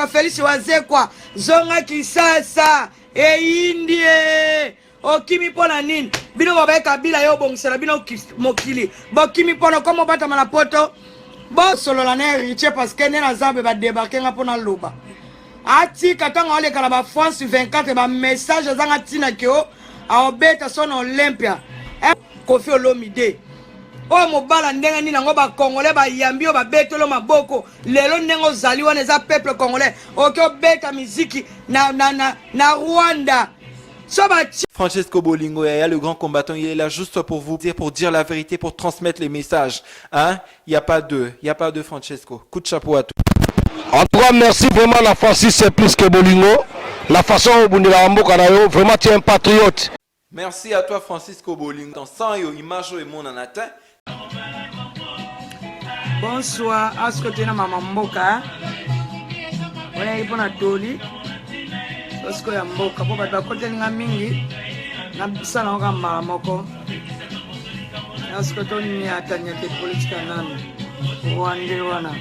Felix Wazekwa zonga Kisasa eyindi e okimi mpo na nini bino babaye Kabila yo obongisela bino mokili bokimi mpo na okoma obatama na poto bosolola na héritier parce que nde naza be badebarke nga mpo naloba atika ntango aleka na ba France 24 ba message ezanga ntina ke o aobeta so na Olympia eh, Koffi Olomide oyo mobala ndenge nini yango bakongole bayambi yo babetelo maboko lelo ndenge ozali wana eza peuple congolais oke obeta miziki na, na, na, na rwanda so Francesco Bolingo Yaya, le grand combattant, il est là juste pour vous dire, pour dire la vérité, pour transmettre les messages. Hein? Il n'y a pas de, il n'y a pas de Francesco. Coup de chapeau à toi. En tout cas, merci vraiment la Francis plus que Bolingo. La façon obundelaka mboka na yo, vraiment tu es un patriote. Merci à toi Francisco Bolingo. Sans yo image oyo emonana te. Bonsoir, asko te na mama mboka. Oyaki mpo na toli sosiko ya mboka mpo bato bakoteli nga mingi nasala yango kaka mbala moko asko toniata niata politika nanu rwande wana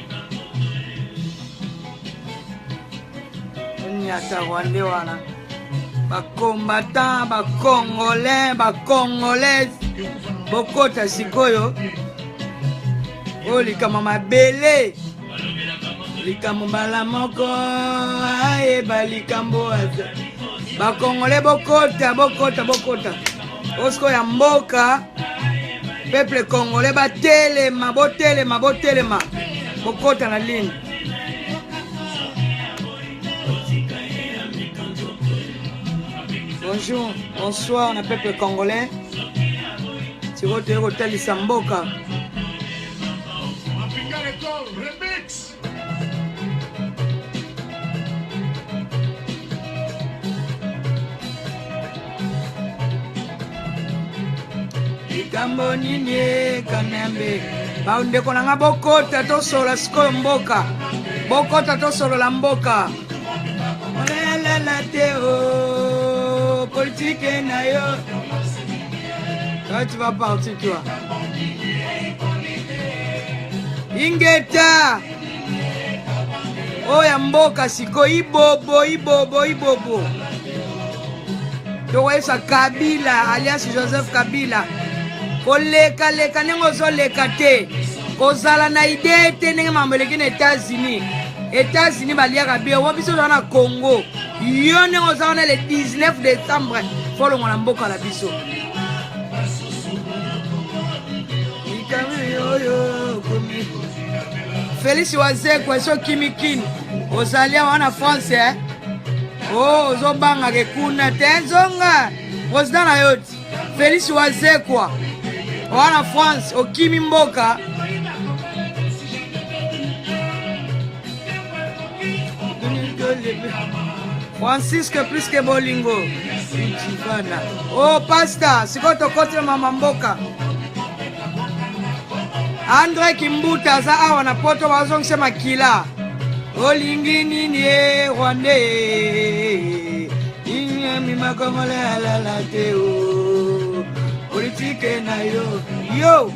Toniata rwandais wana ba combattant ba congolais ba congolaise bokota sikoyo oyo likambo mabele likambo mbala moko ayeba likambo bakongole bokota bokota bokota osiko ya mboka peuple congolais batelema botelema botelema bokota na ligne Bonjour, bonsoir na peuple congolais. Sikoyo toye kotalisa mboka. Likambo nini Kanambe? Bandeko na nga bokota tosolola sikoyo mboka. Bokota tosolola mboka. Olelala te o oh, politique na yo. Toi tu vas partir toi. Ingeta. Oyo ya mboka sikoyo ibobo ibobo ibobo. Tokoyebisa Kabila alias Joseph Kabila kolekaleka ndenge ozoleka te kozala na idee te ndenge mambo eleki na Etats-Unis Etats-Unis baliaka bien wa biso toza na Congo yo ndenge oza wana le 19 décembre folongo na mboka na biso Felix Wazekwa esi okimi kini ozali awa na France eh? Oh, ozobangaka ekuna te nzonga president na yo ti Felix Wazekwa wana France okimi mboka Francisque plus que bolingo Ijivana. Oh pasta, sikoyo tokoti na mama mboka. Andre Kimbuta aza awa na poto bazongisa makila. Olingi nini e Rwandais? Inyami Congolais alala te o. Politique na yo. Yo.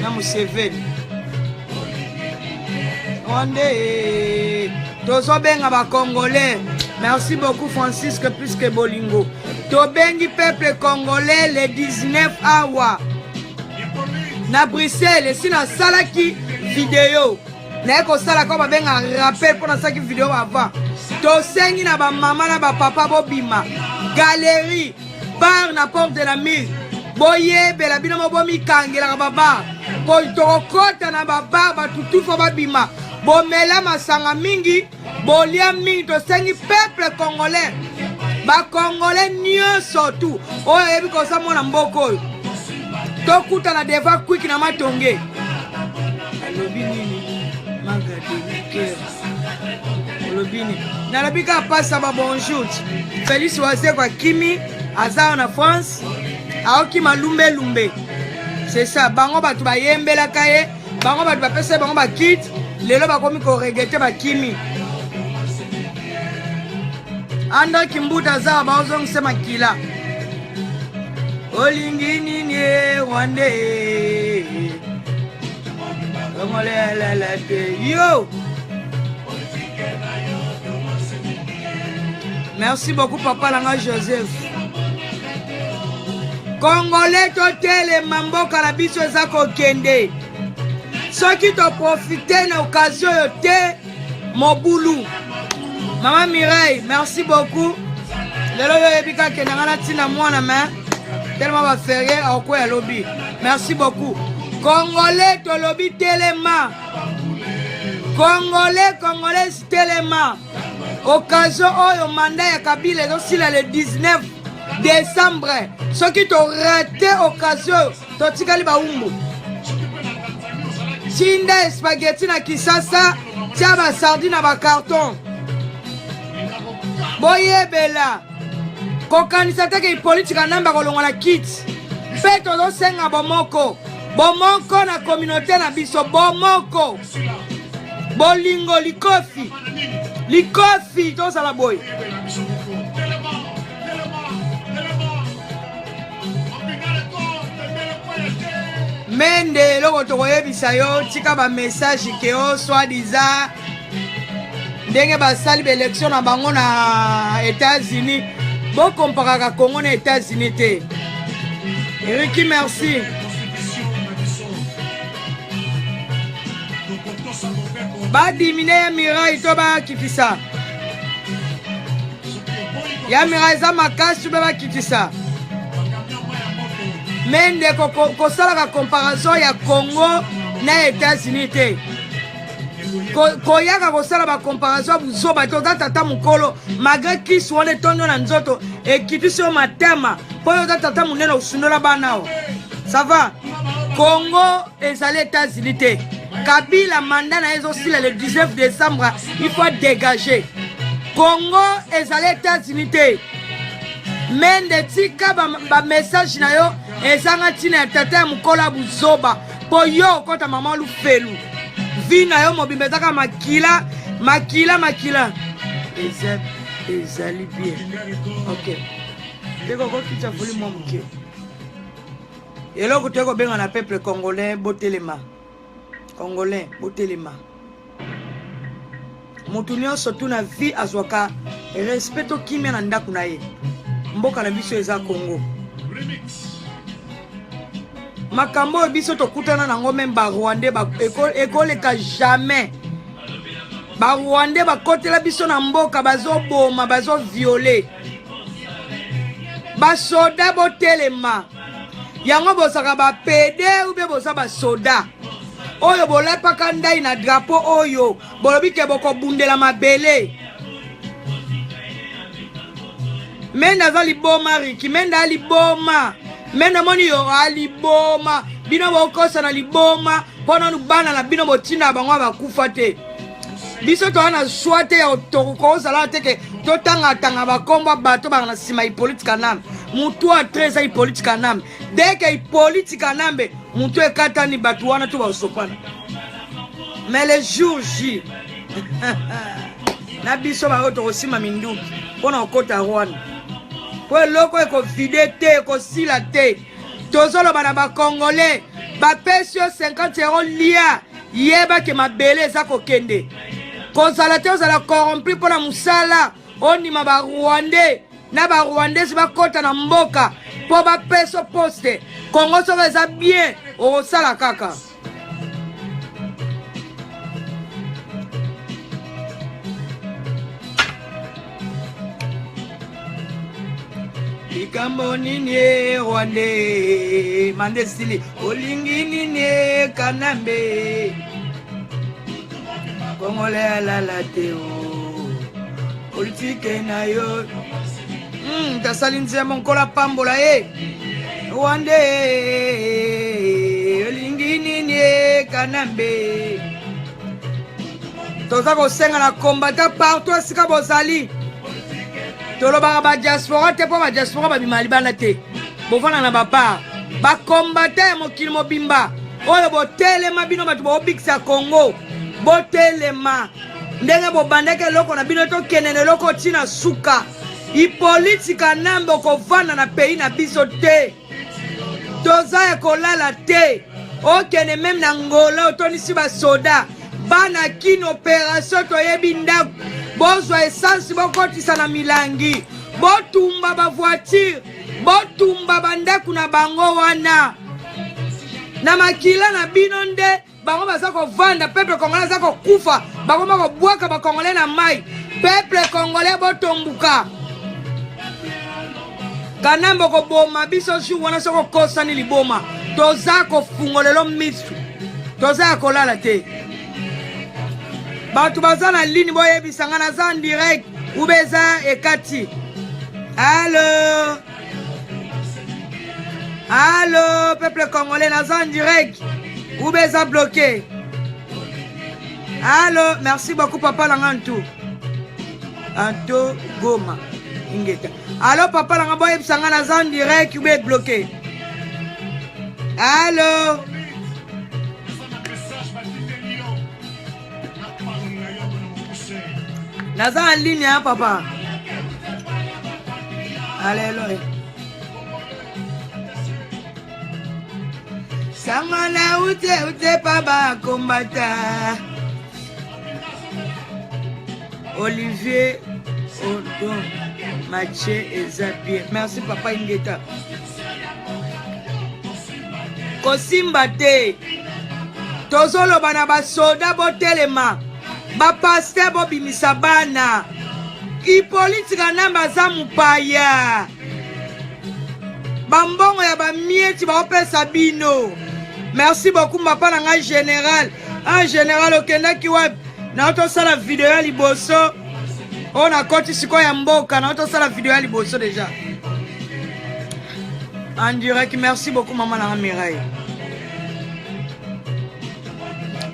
Na Museveni. Rwandais. Tozobenga ba Congolais. Merci beaucoup Francisque plus que bolingo. Tobengi peuple congolais le 19 awa na Bruxelles esi nasalaki video naye kosala ko babenga rappel mpo nasalaki video avant tosengi na bamama na bapapa bobima galerie bar na porte de la mire boyebela bino mo bomikangelaka babar mpo tokokɔta na babar batutu fo babima bomela masanga mingi bolia mingi tosengi peuple congolais bacongolais nyonso tu oyo ayebi koza mwana mboka oyo tokutana devant kwiki na matonge alobi nini magadeniker olobi nini nalobi kaka pasa ba bonjour félix wazeko akimi aza na france aokima lumbelumbe c'est ça bango bato bayembelaka ye bango bato bapesa bango bakite lelo bakomi koregrete bakimi andre kimbuta aza baozongisa makila olingi nini e rwande. Congolais alala te yo. Merci beaucoup papa na nga Joseph. Congolais totelema mboka na biso eza kokende. Soki toprofite na occasion oyo te mobulu. Mama Mireille, merci beaucoup. Lelo yo oyebi kaka na nga natina mwana mais tellement ba ferie akokwea lobi. Merci beaucoup. Congolais tolobi telema. Congolais, Congolais telema. Occasion oyo mandat ya Kabila ezosila le 19 décembre. Soki to rate occasion oyo totikali baumbu. Tinda spaghetti na Kisasa, tia ba sardine na ba carton. Boyebela. Kokanisa te ke Hippolyte Kanambe akolongwa na kiti. Mpe tozosenga bomoko. Bomoko na communauté na biso, bomoko. Bolingo likofi. Likofi tozala boye. Mende eloko tokoyebisa yo tika ba message ke o soit disant ndenge basali ba election na bango na États-Unis bokomparaka Congo na États-Unis te. Eriki merci. Badimine ya Mirai to bakitisa ya Mirai eza makasi mpe bakitisa me ndeko kosalaka comparaison ya Congo na États-Unis te koyaka kosala bacomparaison ya buzoba te oza tata mokolo malgré kisi wana etondi yo na nzoto ekitisi yo matama mpo yo oza tata monene osundola bana awa ça va Congo ezali États-Unis te Kabila mandat na ye ezosila le 19 décembre il faut dégager Congo ezali États-Unis te mende tika bamessage ba na yo ezanga ntina ya tata ya mokolo ya buzoba mpo yo okota mama lufelu vi na yo mobimba ezaka makila makila makila eza ezali bien ok ndeko okokitisa volume mwa moke eloko toye kobenga na peuple congolais botelema congolais botelema moto nyonso tu na vie azwaka respect to kimia na ndako na ye mboka na biso eza congo makambo oyo biso tokutana nango meme barwandais ekoleka jamais barwandais bakotela biso na mboka bazoboma bazoviole basoda botelema yango bozalaka bapede ube boza basoda oyo bolapaka ndai na drapo oyo bolobi ke bokobundela mabele mende aza liboma riki mende aliboma mende omoni yo aliboma bino bokosa na liboma mpo nanu bana na bino botinda bango bakufa te biso toza na swa te ya tokozala te ke totangatanga bakombo bato baka na nsima Hippolyte Kanambe mutu atre eza Hippolyte Kanambe dès que Hippolyte Kanambe mutu ekatani bato wana to basopana mais le jour J na biso baoyo tokosima minduki mpo na kokota Rwanda mpo eloko ekovide te ekosila te tozoloba na bacongolais bapesi yo 50 euro lia yeba ke mabele eza kokende kozala te ozala corrompu mpo na mosala ondima barwandais na barwandaise bakɔta na mboka mpo bapesa poste kongo soki eza bien okosala kaka likambo nini e rwande mande esili olingi nini e kanambe kongole alala te o politike na yo tasali nzembo nkola pambola ye rwande olingi nini e kanambe toza kosenga na kombata partout esika bozali tolobaka badiaspora te mpo badiaspora babima libanda te bovanda na babar bakombata ya mokili mobimba oyo botelema bino bato boobikisa congo botelema ndenge bobandaki eloko na bino tokende na eloko ntina suka Hippolyte Kanambe okovanda na pays na biso te toza ya kolala te. Okende meme na Angola otondisi basoda bana kin operation toyebi ndako bozwa essence bokotisa na milangi botumba bavoiture botumba bandako na bango wana na makila na bino nde bango baza kovanda peuple congolais aza kokufa bakoma kobwaka bacongolais na mai peuple congolais botombuka kanambe okoboma biso jour wana soki okosani liboma toza kofungolelo misu toza ya kolala te bato baza na ligne boyebisa ngai naza en direct ube eza ekati alo alo peuple congolais naza en direct ube eza bloqué alo merci beaucoup papa na ngai ntu anto goma ingeta alo papa na ngai boyebisa ngai naza en direct ube bloqué alo naza en ligne hein, papa aleluya sango na ute ute pa bakombata olivier odon mathieu eza bien merci papa ingeta kosimba te tozoloba na basoda botelema bapaster bobimisa bana Hippolyte Kanambe aza mopaya bambongo ya bamieti baopesa bino merci beaucoup papa na ngai général un général okendaki wapi nao tosala video ya liboso oyo nakoti sikoyo ya mboka nao tosala video ya liboso deja en direct merci beaucoup mama nanga mireille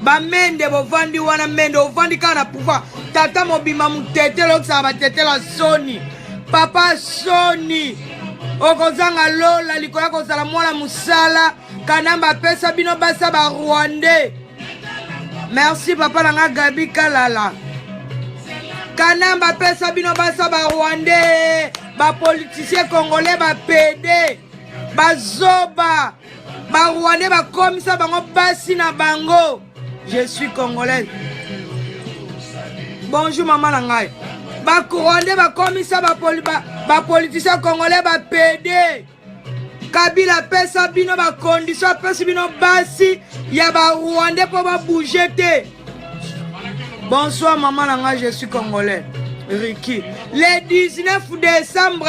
bamende bovandi wana mende ovandi kaka na pouvoir tata mobimba motetela okisaka batetela soni papa soni okozanga lola likoya kozala mwana mosala kanamba apesa bino basa ba rwandais merci papa na nga gabi kalala kanamba apesa bino basa ba rwandais bapoliticien congolais bapede bazoba ba rwandais bakomisa bango basi na bango je suis congolaise bonjour mama na ngai ba rwandais bakomisa bapoliticien ba, congolais bapede kabila apesa bino bakondition apesi bino basi ya barwandais mpo babouge te bonsoir mama na ngai je suis congolais Ricky. Le 19 décembre,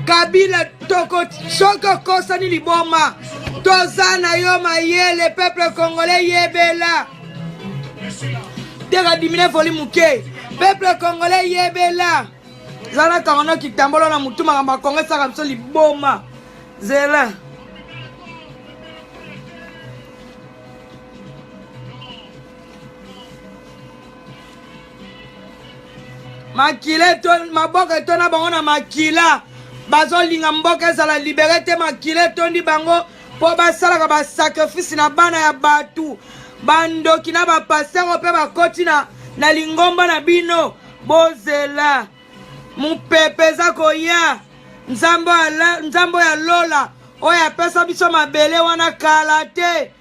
Kabila toko soki okosani liboma toza na yo mayele peuple congolais yebela teka dimine foli moke peuple congolais yebela zala kango kitambolo na mutu makambo ya kongo esaka biso liboma zela makila maboko etonda bango na makila bazolinga mboka ezala libere te makila etondi bango mpo basalaka basacrifice na bana ya bato bandoki na bapaster oyo mpe bakoti na, na lingomba na bino bozela mopepe eza koya nzambe oyo ya lola oyo apesa biso mabele wana kala te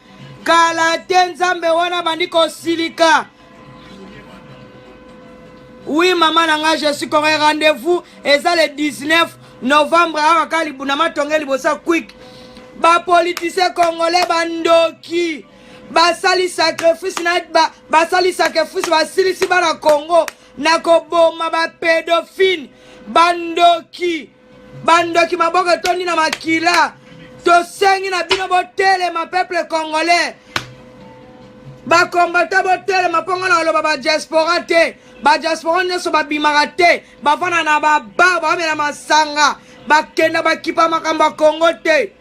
kala te nzambe wana abandi kosilika oui mama na ngai je suis correct rendez-vous eza le 19 novembre awa kaka na matonge liboso ya quick bapoliticien congolais bandoki basali sacrifice na ba, basali sacrifice basilisi bana congo na koboma bapedophile bandoki bandoki maboko etondi na makila tosengi na bino botelema peuple congolais bakombata botelema mpo nga na koloba badiaspora te badiaspora nyonso babimaka te bafanda na babar bamela masanga bakenda bakipa makambo ya kongo te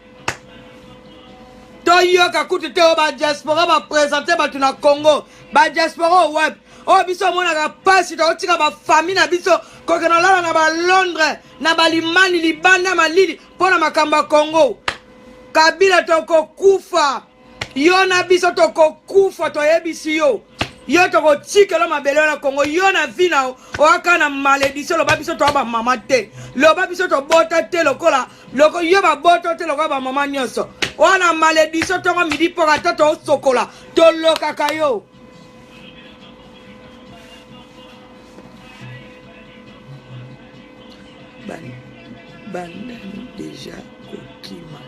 toyoka kutu te oyo badiaspora bapresente bato na congo badiaspora oyo wapi oyo biso omonaka mpasi tokotika bafamille na biso kokende olala na balondres na balimani libanda malili mpo na makambo ya congo kabila tokokufa yo na biso tokokufa toyebisi yo yo tokotikela mabele wana kongo yo na vi na oaka na malédiction loba biso toa bamama te loba biso tobota te lokola loko yo babota te lokola bamama nyonso. Wana malédiction tongo midi mpoka ata tosokola tolokaka yo. Bandani deja kokima.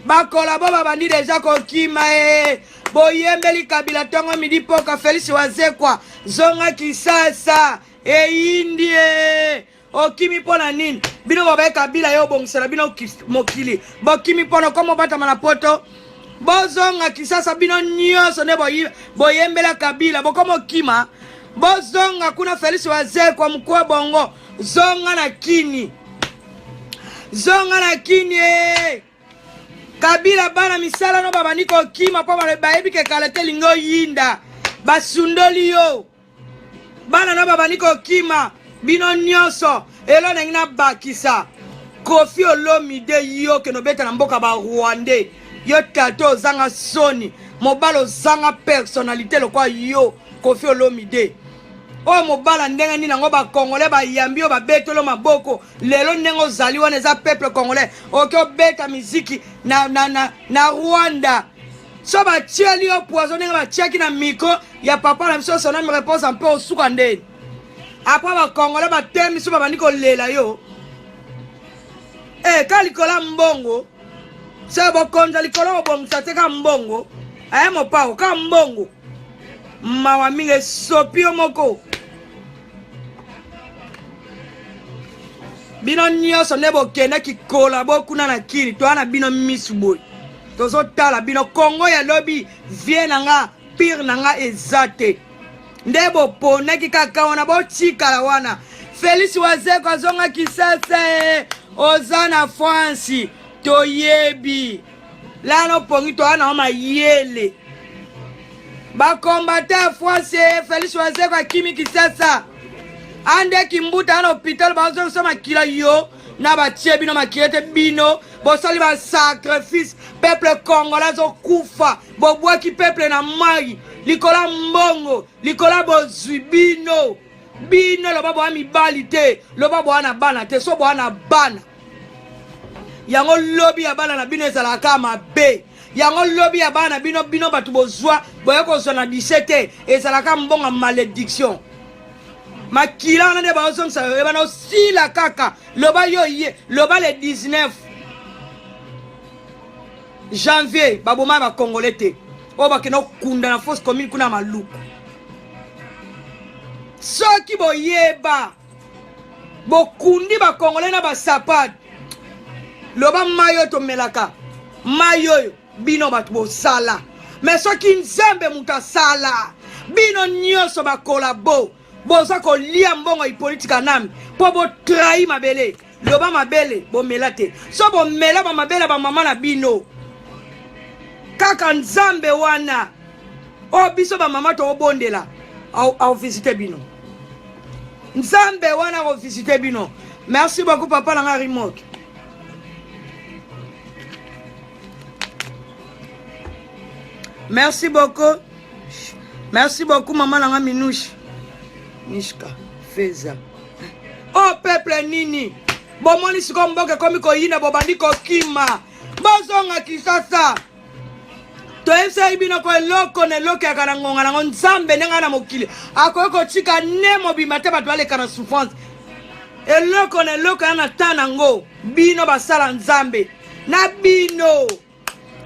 Bakolabo babandi deja kokima e eh. Boyembeli Kabila tongo midi mpoka Felix Wazekwa zonga Kisasa eyindi e okimi mpo na nini bino babaye kabila ye obongisela bino mokili bokimi mpo na koma obatama na poto bozonga kisasa bino nyonso nde boyembela kabila bokoma okima bozonga kuna felix wazekwa mokwa bongo zonga na kini zonga na kini e kabila bana misala no babandi kokima mpo bayebi ke kala te lingi oyinda basundoli yo bana na babandi kokima bino nyonso elo ndenge nabakisa kofi olomide yo kende obeta na mboka ba rwandais yo tata ozanga soni mobali ozanga personnalité lokola yo kofi olomide oyo mobala ndenge nini yango bacongolais bayambi yo babetolo maboko lelo ndenge ozali wana eza peuple congolais oke obeta miziki na, na, na, na rwanda so batieli yo poison ndenge batiaki na micro ya papa na biso sonami réponse mpe osuka ndeni apres bacongolais batemi so babandi kolela yo e ka likolo ya mbongo se bokonza likolo kobongisa te ka mbongo aye mopao ka mbongo mawa mingi esopi yo moko bino nyonso nde bokendaki kolabo kuna na kini toya na bino misu boye tozotala bino kongo ya lobi vie na nga pire na nga eza te nde boponaki kaka wana botikala wana felix wazeko azonga kisasa eh, oza na france toyebi lana opongi toya na mayele bakombate ya france eh, felix wazeko akimi kisasa ande kimbuta na hôpital bazongisa makila yo na batie bino makila te bino bosali basacrifice peuple congolais azokufa bobwaki peuple na mai likolo ya mbongo likolo ya bozwi bino bino loba boya mibali te loba boya na bana te so boya na bana yango lobi ya bana na bino ezalaka mabe yango lobi ya bana na bino bino bato bozwa boya kozwa na dise te ezalaka mbongo malédiction makila wana nde baozongisa yo ebana osila kaka loba yo ye loba le 19 janvier baboma ba congolais te oyo bakenda kokunda na fosse commune kuna maluku soki boyeba bokundi ba congolais na basapade loba mai oyo tomelaka mai oyo bino bato bosala me soki nzambe moto asala bino nyonso bakolabo boza kolia mbongo ya Hippolyte Kanambe mpo botrahi mabele loba mabele bomela te so bomela bamabele ya bamama na bino kaka nzambe wana oyo biso bamama tokobondela aovisite bino nzambe wana akovisite bino merci beaucoup papa na nga remote merci beaucoup Merci beaucoup maman nanga Minouche. Mishka Feza. Oh peuple nini? Bomoni sikoyo mboka ekomi koyina bobandi kokima. Bozonga Kinshasa. toyebisaki bino ko eloko na eloko yaka na ngonga nango nzambe ndenge na mokili akoki kotika ne mobimba te bato baleka na souffrance eloko na eloko ya na temps nango bino basala nzambe na bino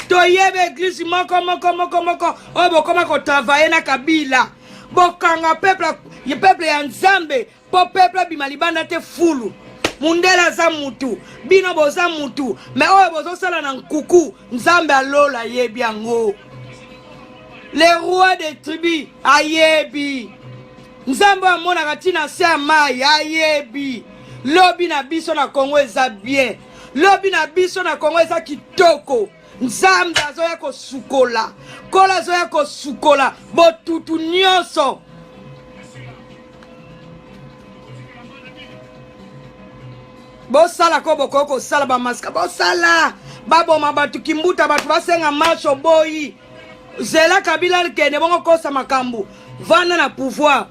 toyebi eglise moko moko moko moko oyo bokoma kotravaille na kabila bokanga peuple, peuple ya nzambe mpo peuple abima libanda te fulu mundele aza mutu bino boza mutu me oyo bozosala na nkuku nzambe alola ayebi yango le roi de tribu ayebi nzambe oyo amonaka ntina se ya mai ayebi lobi na biso na kongo eza bien lobi na biso na kongo eza kitoko nzambe azoya kosukola nkolo azoya kosukola botutu nyonso bosala ko bokoki kosala bamaska bosala baboma bato kimbuta bato basenga marche oboyi zela kabila kende bongo kosa makambo vanda na pouvoir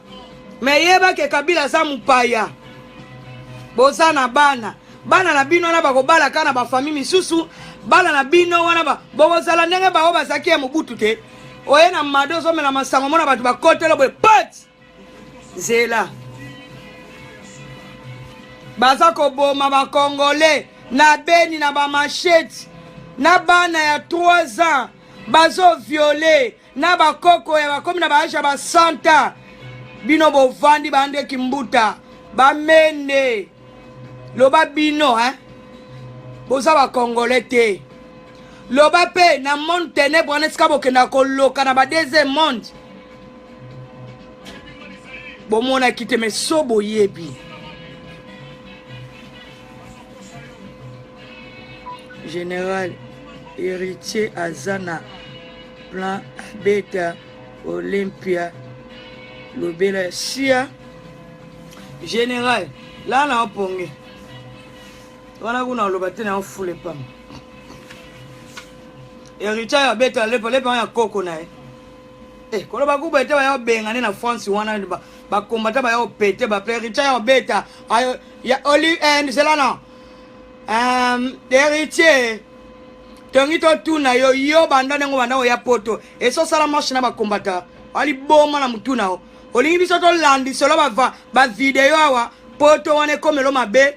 me yeba ke kabila aza mopaya boza na bana. Bana na bino wana bakobala kaka na bafamille misusu. Bana na bino wana ba, bokozala ndenge bango bazalaki ya Mobutu te. Oye na mado ozomela masango mona bato bakotela boye pat zela baza koboma bakongole na beni na bamashete na bana ya 3 ans bazo viole na bakoko ya bakomi na baage ya ba 100 ans bino bovandi bande kimbuta bamende loba bino hein boza ba congolais te loba mpe na monde ténèbre wana esika bokendaka koloka na ba deuxième monde bomonaki te mais so boyebi général héritier aza na plan abeta olympia lobela sia général la na oponge wana kuna oloba te na ofule pamba héritier abeta lepa lepa ya koko na ye Eh, koloba kuba ete baya obengane na France wana bakombata baya opete baple héritier ya obeta ayo ya oli eh, nzela na um, héritier tongi totuna yo yo banda ndenge obanda oya poto esosala marche na bakombata aliboma na mutu na yo olingi biso tolandiselo bavideo awa poto wana ekomelo mabe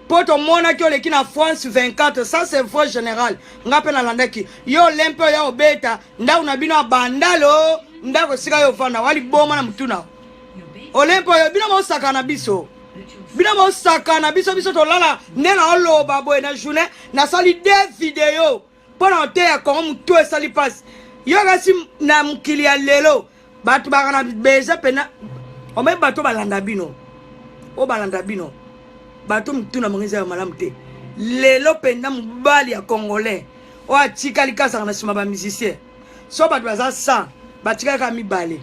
mpo tomonaki oleki na france 24 ça c'est vrai général nga mpe nalandaki yo ole mpe oya obeta ndako na bino ya bandalo ndako esika yo ofanda wa liboma na motu na ole mpe oyo bino bosaka na biso bino bosaka na biso biso tolala nde naoloba boye na journée nasali de video mpo na koteya kongo motu esali mpasi yo kasi na mokili ya lelo bato baka na beza mpena omai bato balanda bino oyo balanda bino bato motu na bango eza ya malamu te lelo mpenza mobali ya congolais oyo atikali kasaka na nsima bamusicien so bato baza 100 batikali kaka mibale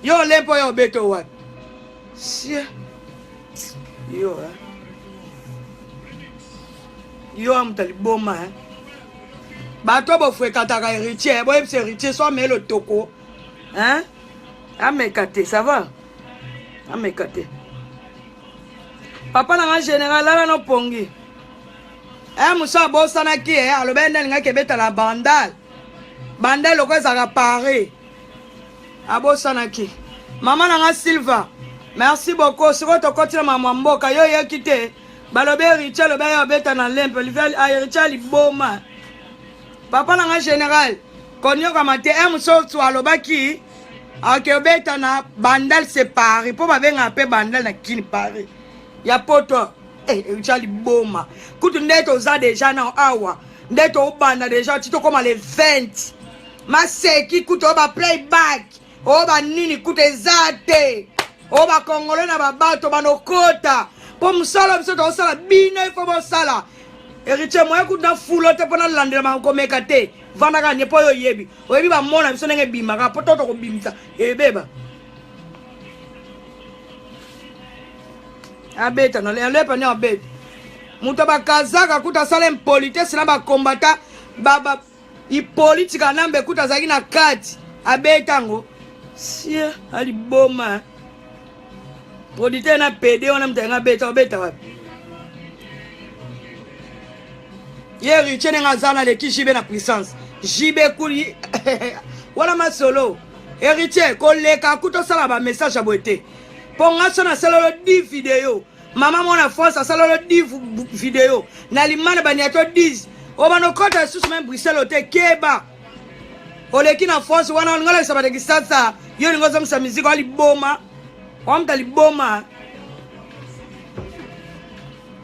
yo olempo oyo obeto wapi sie yo eh? yo amuta liboma eh? bato bofrekataka héritier boyebisa héritier so ameye lotoko hein? ameka te ça va ameka te papa na nga général lala no pongi eh, mosu abosanaki eh, alobaki nde alingaki ebeta na bandal bandal lokola ezalaka paris abosanaki mama na nga silva merci beaucoup sikoyo tokoti na mama mboka yo oyoki te balobi héritier alobi aye abeta na lempe héritier aliboma papa na nga général koniokama te un mosusu alobaki akobeta na bandal se paris mpo babengaka mpe bandal na kini paris ya poto eh, héritier aliboma kutu nde toza deja na awa nde tobanda deja ti tokóma le 20 maseki kutu oyo ba playback oyo banini kutu eza te oyo bakongole na babato banokota mpo mosala biso tokosala bino ifo bosala héritier moye kutu na fulo te mpo nalandela makomeka te vandaka nye mpo oyo oyebi oyebi bamona biso ndenge ebimaka mpo to tokobimisa ebeba abeta na lepa nde abeta moto bakazaka kutu asala impolitesse na bakombata ba, ba, Hippolyte Kanambe kutu azalaki na kati abeta yango sie aliboma producteur na pede wana moto alingi abeta obeta wapi ye riche ndenge aza na leki JB na puissance JB kuli wana masolo héritier koleka kutu osala ba message ya boye te mpo nga so nasalelo 10 video mama mwana france asalelo 10 video na limana baniato 10 obanda okota lisusu meme bruxelles te keba oleki na france wana olingi olakisa bato kisasa yo olingi ozongisa miziki oa liboma oamuta liboma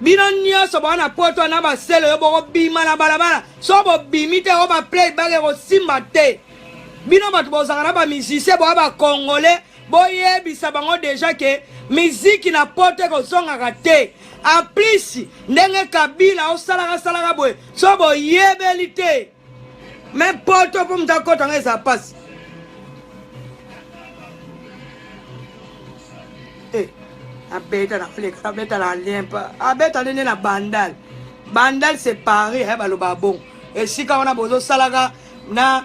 bino nyonso boa na poto na basele oyo bokobima na balabala so bobimi te oyo baplay bake ekosimba te bino bato bozalaka na bamusicien boa bacongolais Boyebisa bango deja ke miziki na poto ekozongaka te. En plus ndenge Kabila osalaka salaka boye so boyebeli te. Mais poto po moto akota ngo eza pasi. Eh, abeta na fleka, abeta na limpa, abeta nde na bandal. Bandal c'est Paris, eh baloba bongo. Esika wana bozosalaka na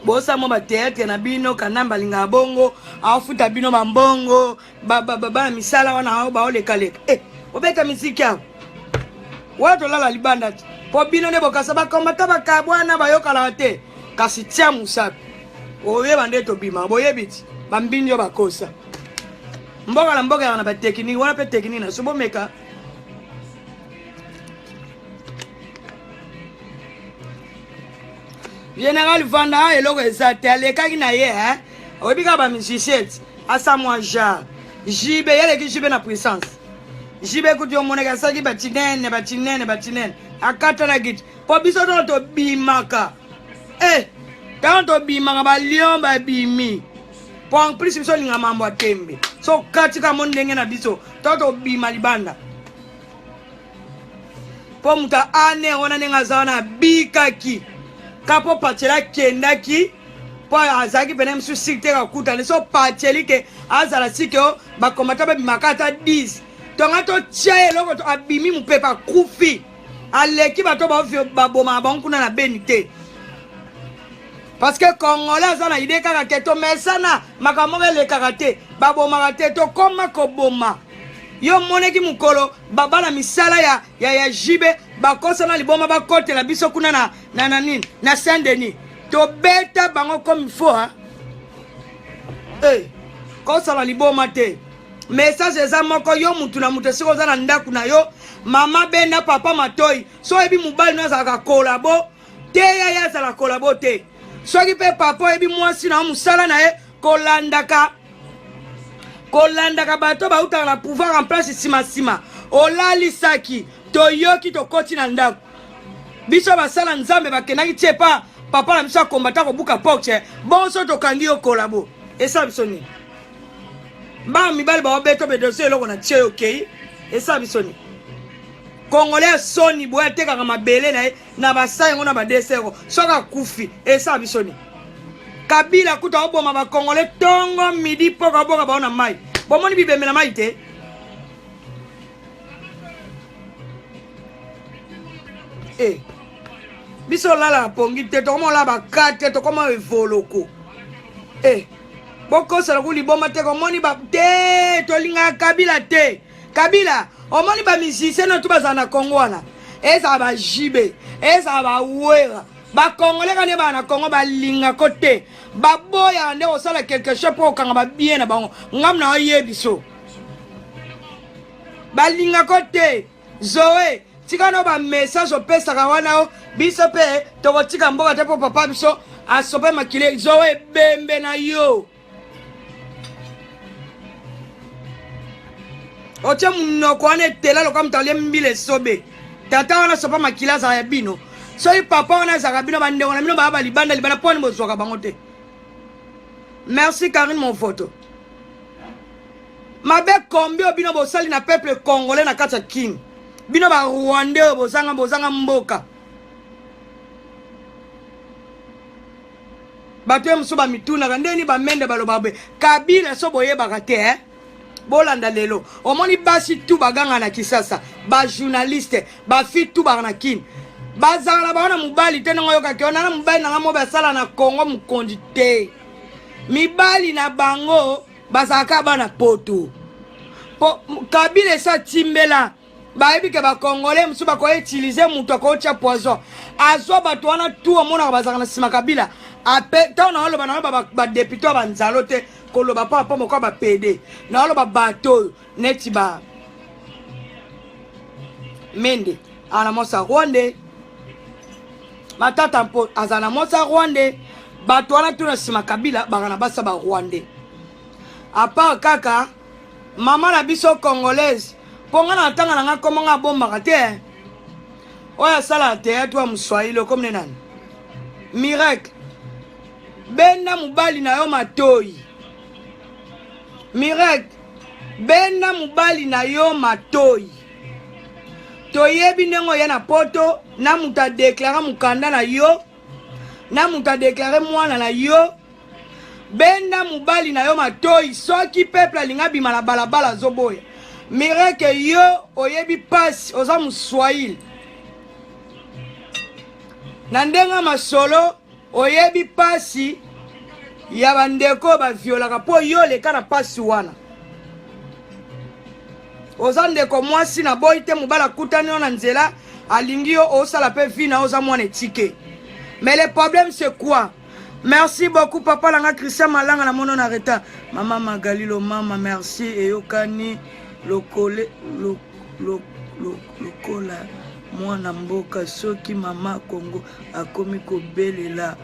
bosala mwa bateatre na bino kanambe alingaka bongo aofuta bino bambongo bana misala wana baolekaleka eh, Obeta miziki awa. Wana tolala libanda te. Po bino nde bokasa bakombata bakabwana bayokanaka te. Kasi tia musapi. Oyeba nde tobima. Boyebi ti. Bambindi yo bakosa. Mboka na mboka yaka na batekiniki. Wana pe tekiniki na so bomeka. General Vanda ah, eloko eza te alekaki na ye eh? Oyebi kaka ba musicien ti asa mwa genre JB yaleki JB na puissance JB kutu omonaki asalaki batinene batinene batinene akatanaki ti mpo biso ntango tobimaka eh, ntango tobimaka balion babimi mpo en plus biso olinga mambo ya tembe so katika mo ndenge na biso ntango tobima libanda mpo moto ya ane wana ndenge aza wana abikaki ka mpo pacheli akendaki mpo azalaki pene mosusu siki te kakutani so pacheli ke azala siki o bakomata babimaka ata 10 tonga totya ye eloko to abimi mopepe akufi aleki bato babomaka bango kuna na beni te parce que congolais aza na ide kaka ke tomesana makambo moko elekaka te babomaka te tokoma koboma yo omonaki mokolo babana misala ya, ya, ya jibe bakosana liboma bakotela biso kuna na, na, na nini na saint denis tobeta bango comme il faut hein? hey, eh, kosala liboma te message eza moko yo mutu na mutu esika oza na ndako na yo mama benda papa matoi so oyebi mobali no azalaka kolabo teya ye azala kolabo te soki mpe papa oyebi mwasi na yo mosala na ye kolandaka kolandaka bato bautaka na pouvoir en place nsima nsima olalisaki toyoki tokoti na ndako biso basala nzambe bakendaki tie pa papa na biso akombata kobuka porte bonso tokangi yo kolabo esala biso nini bana mibali baobeto bedoso eloko na tie yo okei esala biso nini Congolais ya soni boye atekaka mabele na ye na basa yango na badesero soki akufi esala biso nini? Kabila kuta oboma ba congolais tongo midi poko aboka bango na mai bomoni bibembe na mai te eh. biso olalaka pongi te tokoma olala baka te tokoma evoloko eh. bokosala ku liboma te komoni ba te tolingaka kabila te Kabila omoni ba musicien no tu bazala na Congo wana ezala ba JB ezala ba Wera ba congolais kaka nde baa na Congo balingako te baboyaka nde kosala quelque chose mpo kokanga ba bien na bango ngam na oyebiso balingako te Zoe tika no ba message opesaka wana o biso mpe tokotika mboka te mpo papa biso asope makile Zoe bembe na yo otie munoko wana etela lokola moto alie mbila esobe tata wana sopa makila azala ya bino soki papa wana azalaka bino bandeko na bino baya balibanda libanda mpo wani bozwaka bango te merci karine movoto mabe kombi oyo bino bosali na peuple congolais na kati ya kin bino ba rwandais oyo bozanga bozanga mboka Bato ya mosusu bamitunaka ndenge nini bamende balobaka boye. Kabila so boyebaka te eh? Bolanda lelo omoni basi tu baganga na Kisasa, ba journaliste, ba fille tu baka na Kin bazala na bango na mobali te ndenge oyokaki ona na mobali na nga mobe asala na Congo mokonzi te mibali na bango bazalaka bana poto po Kabila esi atimbela bayebi ke ba congolais mosusu bako utiliser moto akotia poison azwa bato wana tu omonaka bazalaka na nsima kabila ape ntango naoloba naoloba badepute ya banzalo te koloba mpo apo moko bapede naoloba bato oyo neti ba mende ana mwasi ya rwande matata mpo azala na mwasi ya rwande bato wana tu na nsima kabila baka na basi ya barwande apart kaka Maman na biso congolaise po nga na tanga na nga kombo nga abombaka te oyo asala théâtre ya muswahili okomi ne nani miracle benda mobali na yo matoyi miracle benda mobali na yo matoyi toyebi ndenge oya na poto na moto adeklare mokanda na yo na moto adeklare mwana na yo Benda mobali na yo matoyi soki peuple alingi abima na balabala azoboya. Mireke yo oyebi pasi oza muswahili na ndenge masolo oyebi pasi ya bandeko baviolaka mpo yo oleka na pasi wana. Oza ndeko mwasi na boyi te mobali akutani yo na nzela alingi yo osala pe vie na oza mwana etike. Mais le problème c'est quoi? Merci beaucoup papa nanga Christian Malanga na mono na retard. Mama Magali lo mama merci eyokani lokole lo, lo, lo, lokola mwana mboka soki mama Congo akomi kobelela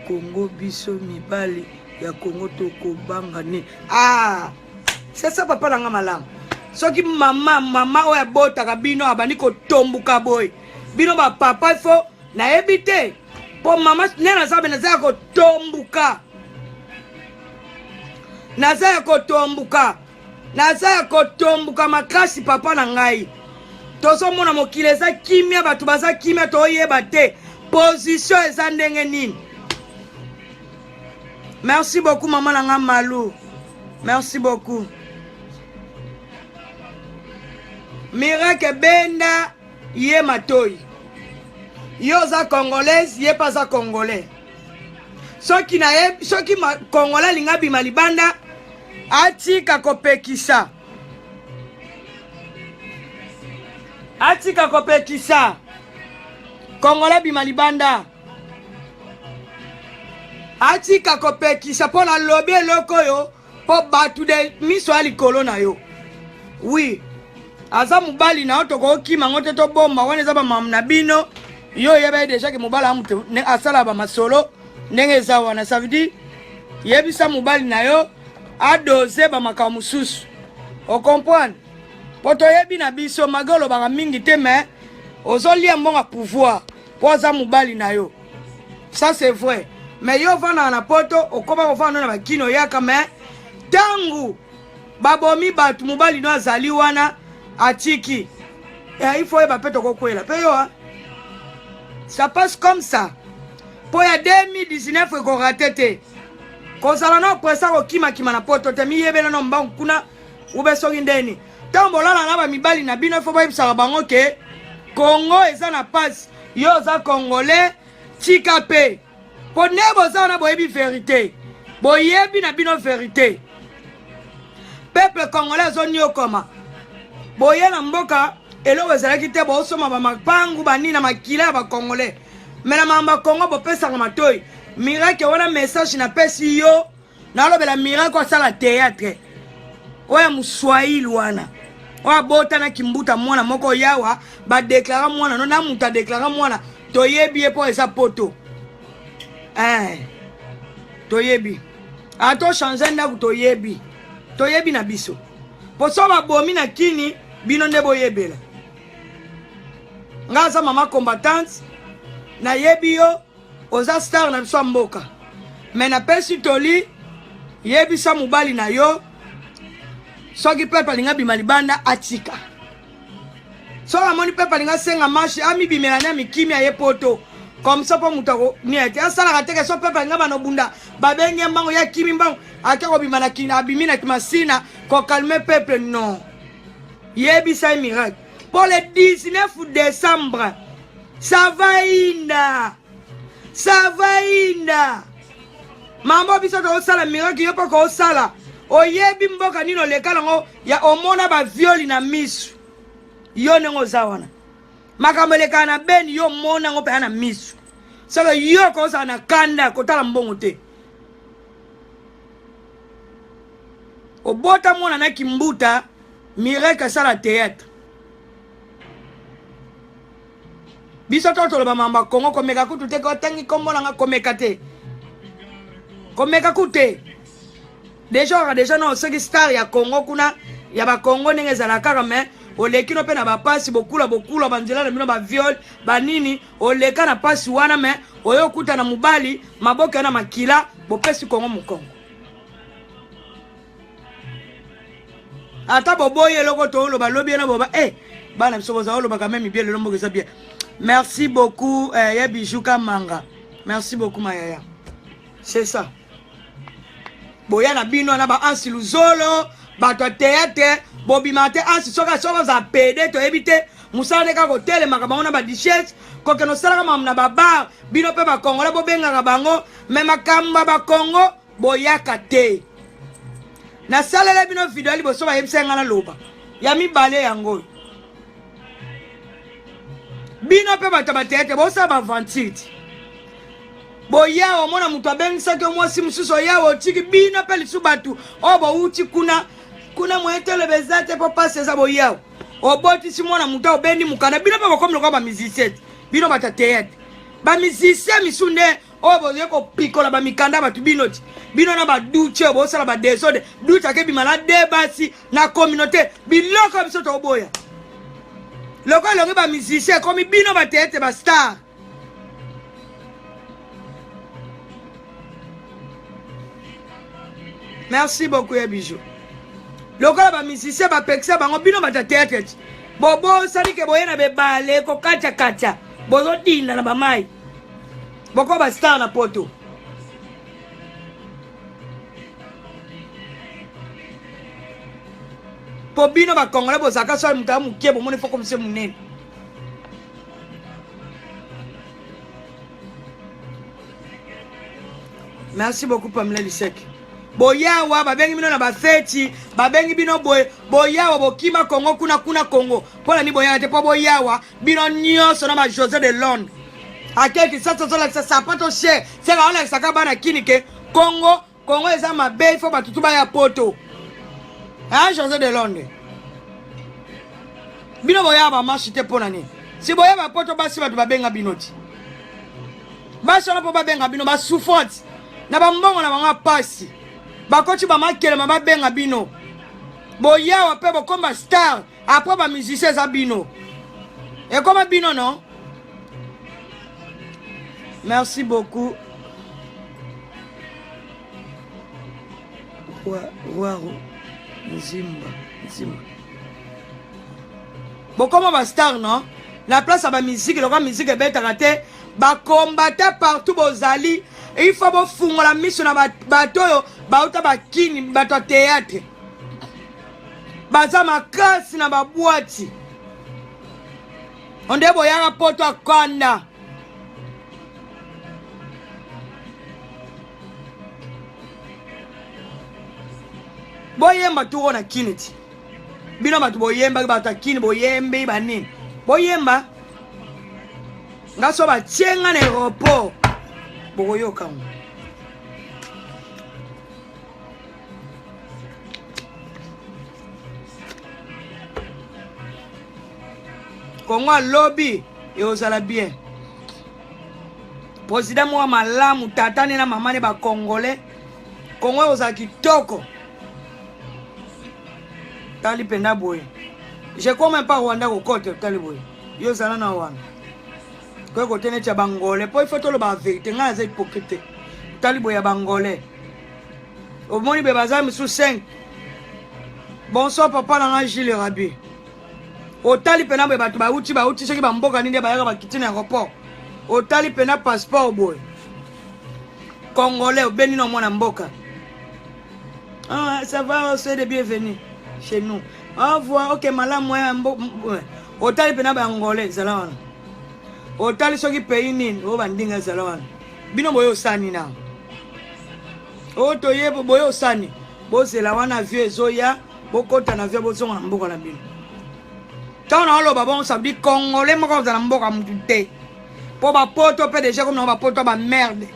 Congo biso mibali ya Congo tokobanga nini? Ah c'est ça papa nanga malamu soki mama mama oyo abotaka bino abandi kotombuka boye bino bapapa ifo nayebi te mpo mama nde naza be naza ya kotombuka naza ya kotombuka naza ya kotombuka makasi papa na ngai tozomona mokili eza kimia bato baza kimia toyeba te position eza ndenge nini Merci beaucoup maman na nga Malou. Merci beaucoup. Miracle benda ye matoyi. Yo oza congolaise, ye pe aza congolais. Soki na ye soki congolais alinga bima libanda atika kopekisa. Atika kopekisa. Congolais bima libanda. atika kopekisa mpo nalobi eloko oyo mpo bato de miso ya likolo na yo wi aza mobali na yo tokokima yango te tobomba wana eza bamamu na bino yo oyeba ye deja ke mobali ya moto asala bamasolo ndenge eza wana ça veut dire yebisa mobali na yo adose bamakambo mosusu ocomprendre mpo toyebi na biso mage olobaka mingi te mais ozolia mbongo ya pouvoir po aza mobali na yo ça c'est vrai mais yo ovandaka na poto okoma kovanda na bakini oyaka mais ntango babomi bato mobali no azali wana atiki eh, il faut oyeba mpe tokokwela mpe yo ça passe comme ça mpo ya 2019 ekorate te kozala na opresa kokimakima na poto te miyebela na mbangu kuna ube soki ndeni ntango bolala na bamibali na bino ifo boyebisaka bango ke kongo eza na pasi yo oza congolais tika mpe mpo nde boza wana boyebi verite boyebi na bino verite peuple congolais azoniokoma boye na mboka eloko ezalaki te bosomba bamapangu banini na makila ya bacongolais me na makambo ya congo bopesaka matoi miracle wana message napesi yo nalobela miracle asala théâtre oyo ya moswahili wana oyo abota na kimbuta mwana moko yawa badeklara mwana no na moto adeklara mwana toyebi ye mpo eza poto eh, toyebi ata ochange ndako toyebi toyebi na biso mpo so babomi na kini bino nde boyebela nga aza mama combattante nayebi yo oza star na biso ya mboka me napesi toli yebisa mobali na yo soki pepe alingi abima libanda atika soki amoni pepe alingi asenga marche amibimela na mikimi aye poto comme ça mpo moto akonia te asalaka teke so pepe alingi abana obunda babengi ye mbango ye akimi mbango ake kobima na kina abimi na masina kokalme peuple non yebisa ye miracle mpo le 19 décembre Ça va inda. Ça va inda. Mambo biso tozosala miracle yo mpo kosala. Oyebi mboka nini oleka nango ya omona ba violi na misu. Yo ndenge oza wana. Makambo elekaka na beni yo omona yango mpenza na misu. Soki yo kozala na kanda kotala mbongo te. Obota mwana na kimbuta miracle asala théâtre. biso to toloba mamba kongo komeka kutu te otangi nkombo na nga komeka te komeka kutu te deja oka deja no soki star ya congo kuna ya bakongo ndenge ezala kaka mais oleki no mpe na bapasi bokula bokula banzela na bino baviole banini oleka na pasi wana mais oyo okuta na mobali maboke na makila bopesi kongo mokongo ata boboyi eloko toloba lobi ena boba e eh, bana biso boza olobaka meme bien lelo mboka eza bien merci beaucoup eh, ya bijou kamanga merci beaucoup mayaya c'est ça boya na bino na ba ansi luzolo bato ya théâtre bobima te ansi soki soki oza pede toyebi te mosala nde kaka kotelemaka bango na badichesse kokende osalaka makambo na babar bino mpe bakongola bobengaka bango me makambo ya bakongo boyaka te nasalela bino video ya liboso bayebisa ngai naloba Ya mibale yango oyo. Bino mpe bato ya bateatre bosala baaventure ti. Boya omona moto abengisaki yo mwasi mosusu oya otiki bino mpe lisusu bato oyo bowuti kuna kuna moye toloba eza te mpo mpasi eza boya obotisi mwana moto obendi mokanda bino mpe bokomi lokola bamusicien bino bato ya teatre bamusicien misu nde oyo bozoki kopikola bamikanda bato bino ti bino na baduce bosala badesordre duce akebima na de basi na communauté biloko biso toboya lokola elongi bamusicien ekomi bino bateatre bastar merci beaucoup ya bijou lokola bamusicien bapekisa bango bino bato ya théâtre ti bobosani ke boye na bebale kokatya-katya bozodinda na bamai boko bastar na poto mpo bino bakongole bozalaka soki moto ya moke bomoni fo komise monene Merci beaucoup Pamela Lisek. Boyawa babengi bino na bafeti, babengi bino boye, boyawa bokima Congo kuna kuna Congo. Mpo na nini boyawa te mpo boyawa bino nyonso na ba José de Londres. Ake Kinshasa ozolakisa sapato cher, seka olakisaka bana kini ke Congo Congo eza mabe, il faut bato tu baya poto. Hein José de Londres. Bino boya ba marche te pona nini? Si boya ba poto basi bato babenga bino ti. Basi wana po babenga bino ba souffrante na ba mbongo na bango pasi. Bakoti ba makelema babenga bino. Boyawa pe bokoma star après ba musiciens eza bino. Ekoma bino non? Merci beaucoup. Rwaro Nzimba Nzimba. Bokoma ba star non? Na place ya ba musique lokola musique ebetaka te ba combattant partout bozali il faut bofungola miso na bato oyo bauta bakini bato ya théâtre baza makasi na babwati onde boyaka poto akanda boyemba turo na kini ti bino bato boyembaki bato ya kini boyembi banini boyemba nga so batie nga na aéroport bokoyoka ngo Congo alobi ekozala bien président moko malamu tata ne na mama ne ba congolais Congo ekozala kitoko tali mpenza boye je crois même pas Rwanda kokota tali boye yo ozala na wana koye kote neti ya bangolais mpo ifo toloba verité ngai naza hypocrite te tali boye ya bangolais omoni be baza misusu 5 bonsoir papa na ngai Gilles Rabi otali mpena boye bato bauti bauti soki bamboka nini nde bayaka bakiti na aéroport otali mpena passeport boye congolais obendi na mwana mboka ah, ça va soyez de bienvenue chez nous au revoir ok malamu otali mpena baangolais ezala wana otali soki pays nini oyo bandinga ezala wana bino boye osani na oyo toye boye osani bozela wana avion ezoya bokota na avion bozonga na mboka na bino ntango naoloba bongo sabdi congolais moko kozala mboka mutu te mpo bapoto mpe deja komi nango bapoto ya bamerde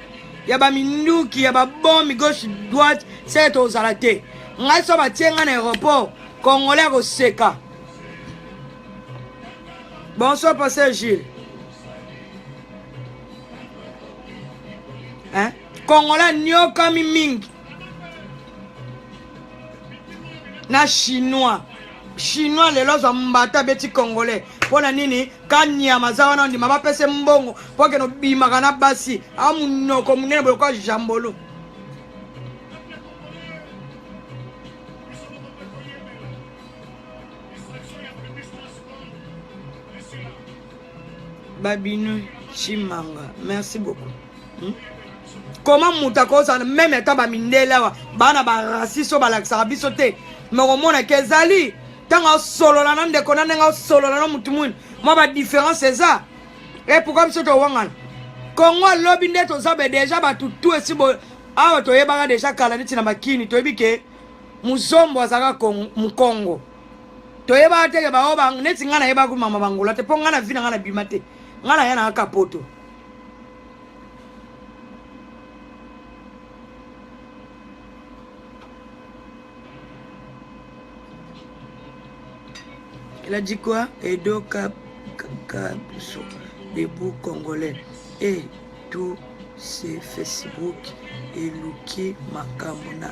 ya baminduki ya babomi gauche droite seke tozala te ngai so batie ngai na aéroport congolais akoseka bonsoir pasteur Gilles hein? Congolais anyokami mingi na chinois chinois lelo azwa mbata abeti congolais mpo na nini kanyama aza wana ondima bapesa mbongo mpo akende obimaka na basi a monoko monene boye lokola jambolo Babinu Chimanga merci beaucoup hmm? comment moto akozala meme ata bamindele awa bana baraciste oyo balakisaka biso te me komona ke ezali ntango asolola na ndeko na ndenge asolola na motu mwini mwa badifference eza e pourkui biso towangana kongo alobi nde toza be deja bato tu esi awa toyebaka deja kala neti na makini toyebi ke muzombo azalaka mokongo. Toyebaka te ke baoyo ba neti ngai nayebaka kutu mama bangola te mpo ngai na vie na ngai nabima te. Ngai naya na kaka poto. Il a dit quoi? Edo Kab Kabso, debout congolais. Et tout c'est Facebook eluki makambo na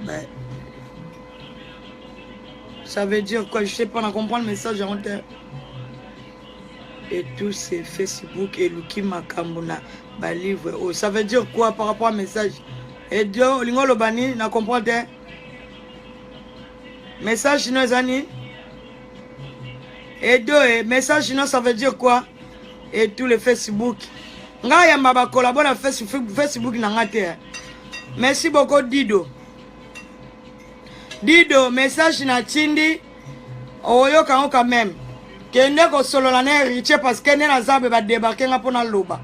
ba Ça veut dire quoi? Je sais pas, on comprend le message en terre. Et tout c'est Facebook eluki makambo na ba livre. Oh, ça veut dire quoi par rapport à message? Et Dieu, olingo oloba nini? Na comprend te. Message no eza nini? Edo, eh, message no ça veut dire quoi? Et tout le Facebook. Nga yamba ba collabo na Facebook, Facebook na nga te. Eh. Merci beaucoup Dido. Dido, message na tindi oyoka yango quand même. Kende kosolola na héritier parce que nde naza be ba débarquer nga mpo naloba.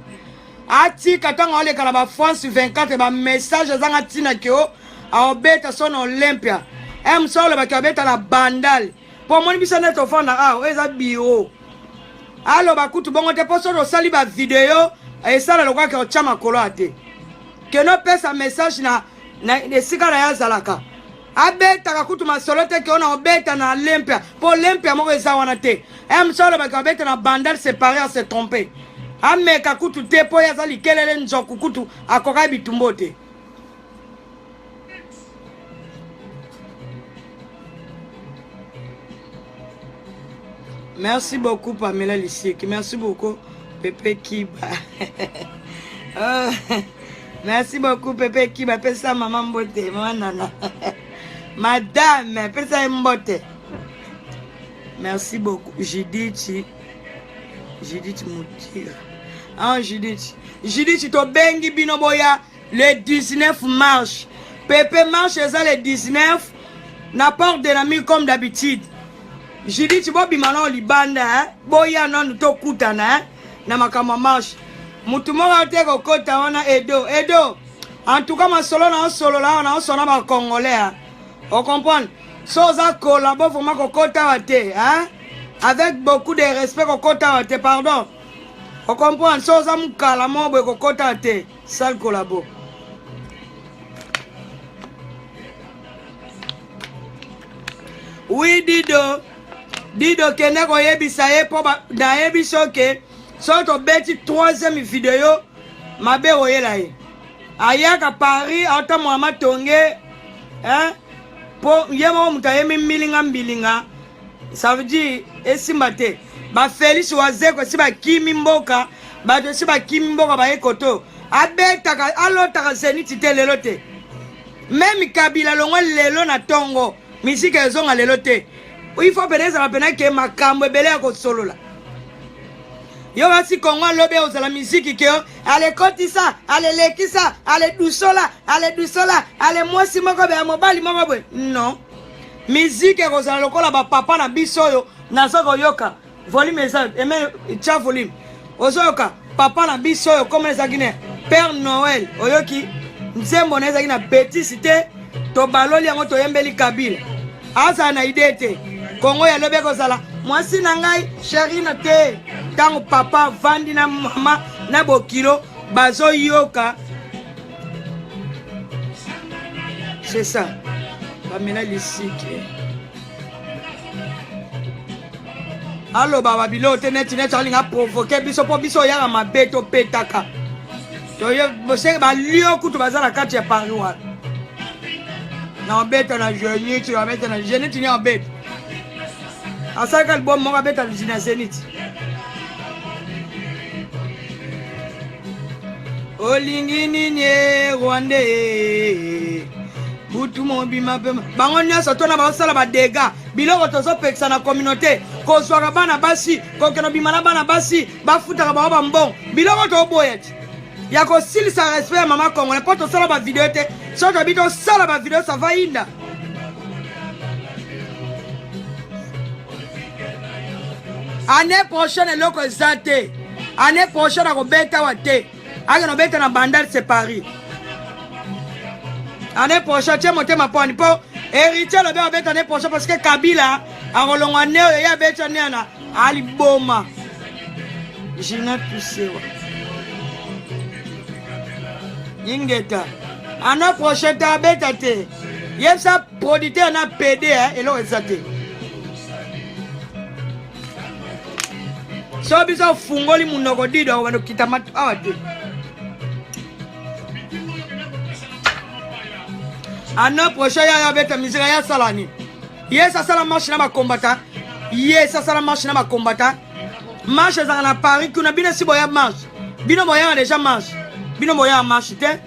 Atika ntango aleka na ba France 24 ba message ezanga ntina ke o aobeta so na Olympia. M so alobaki abeta na Bandal. Mpo omoni biso nde tofanda awa, oyo eza bureau. Aloba kutu bongo te mpo soki osali ba video esala lokola ke otya makolo ya te. Kende opesa message na na esika na ye azalaka. Abetaka kutu masolo te ke ona obeta na Olympia mpo Olympia moko eza wana te. M so alobaki abeta na Bandal c'est pareil à se tromper. Ameka kutu te mpo ye aza likelele nzoku kutu akokaki bitumbo te. Merci beaucoup Pamela Lisiki. Merci beaucoup Pepe Kiba. oh, merci beaucoup Pepe Kiba. Pesa maman mbote, maman nana. Madame, pesa mbote. Merci beaucoup Judith. Judith Mutira. Ah Judith. Judith tobengi bino boya le 19 marche. Pepe marche eza le 19 na porte de la mille comme d'habitude. Judith bobima nao libanda hein? Boya nanu tokutana hein? Na makambo ya marche. Mutu moko te kokota wana Edo. Edo. En tout cas masolo na osolola awa na osona ba congolais hein? O comprendre? So oza collabo vraiment kokota awa te hein? Avec beaucoup de respect kokota awa te pardon. O comprendre? So oza mukala moko boye kokota awa te. Sale collabo. Oui Dido. Dido kende koyebisa ye mpo nayebi soki soki tobeti troisième video mabe koyela ye ayaka Paris aotambola matonge hein? mpo ye moko moto ayemi mbilinga mbilinga ça veut dire esimba te ba Felix Wazeko esi bakimi mboka bato esi bakimi mboka baye koto abetaka alotaka zenith te lelo te meme Kabila longwa lelo na tongo misika ezonga lelo te il faut pene ezala pena ke makambo ebele ya kosolola yo basi kongo alobi ozala miziki ke alekotisa alelekisa aledusola aledusola ale mwasi moko boye ya mobali moko boye non miziki ekozala lokola bapapa na biso oyo naza koyoka volume eza eme tya volume ozoyoka papa na biso oyo koma ezalaki ne père noel oyoki nzembo na ezalaki na betise te tobaloli yango toyembeli kabila azala na ide te kongo ya lobi ekozala mwasi na ngai sheri na te ntango papa avandi na mama na bokilo bazoyoka c'est ça bamela lisiki aloba babiloko te neti neti alinga provoke biso mpo biso oyaka mabe topetaka toye balio kutu baza na kati ya paris wana na obeta na zenit abeta na zenit ni abeta asalaka album moko abeta na zenit olingi nini e rwandais butu mobima mpe bango nyonso tona baosala badega biloko tozopekisa na communauté kozwaka bana basi kokende obima na bana basi bafutaka bango bambongo biloko toboya ti ya kosilisa respect ya mama congolais mpo tosala bavideo te soki toyebi tosala bavideo sava inda année prochaine eloko eza te année prochaine akobeta awa te akende obeta na bandal c'est paris année prochaine tie motema poni mpo héritier alobi abeta année prochaine parce que kabila Akolongwa ne oyo ye abetya ne ana aliboma. Gina Tusewa. Ingeta. Ana prochain ta abeta te. Yebisa producteur na PD eh, eloko eza te. So biso ofungoli munoko dido akobanda kokita awa te. Ana prochain ya abeta musique ya sala nini? Yes asala marche na ba combattant. Yes asala marche na ba combattant. Marche ezalaka na Paris kuna bino si boya marche. Bino boyaka déjà marche. Bino boyaka marche te.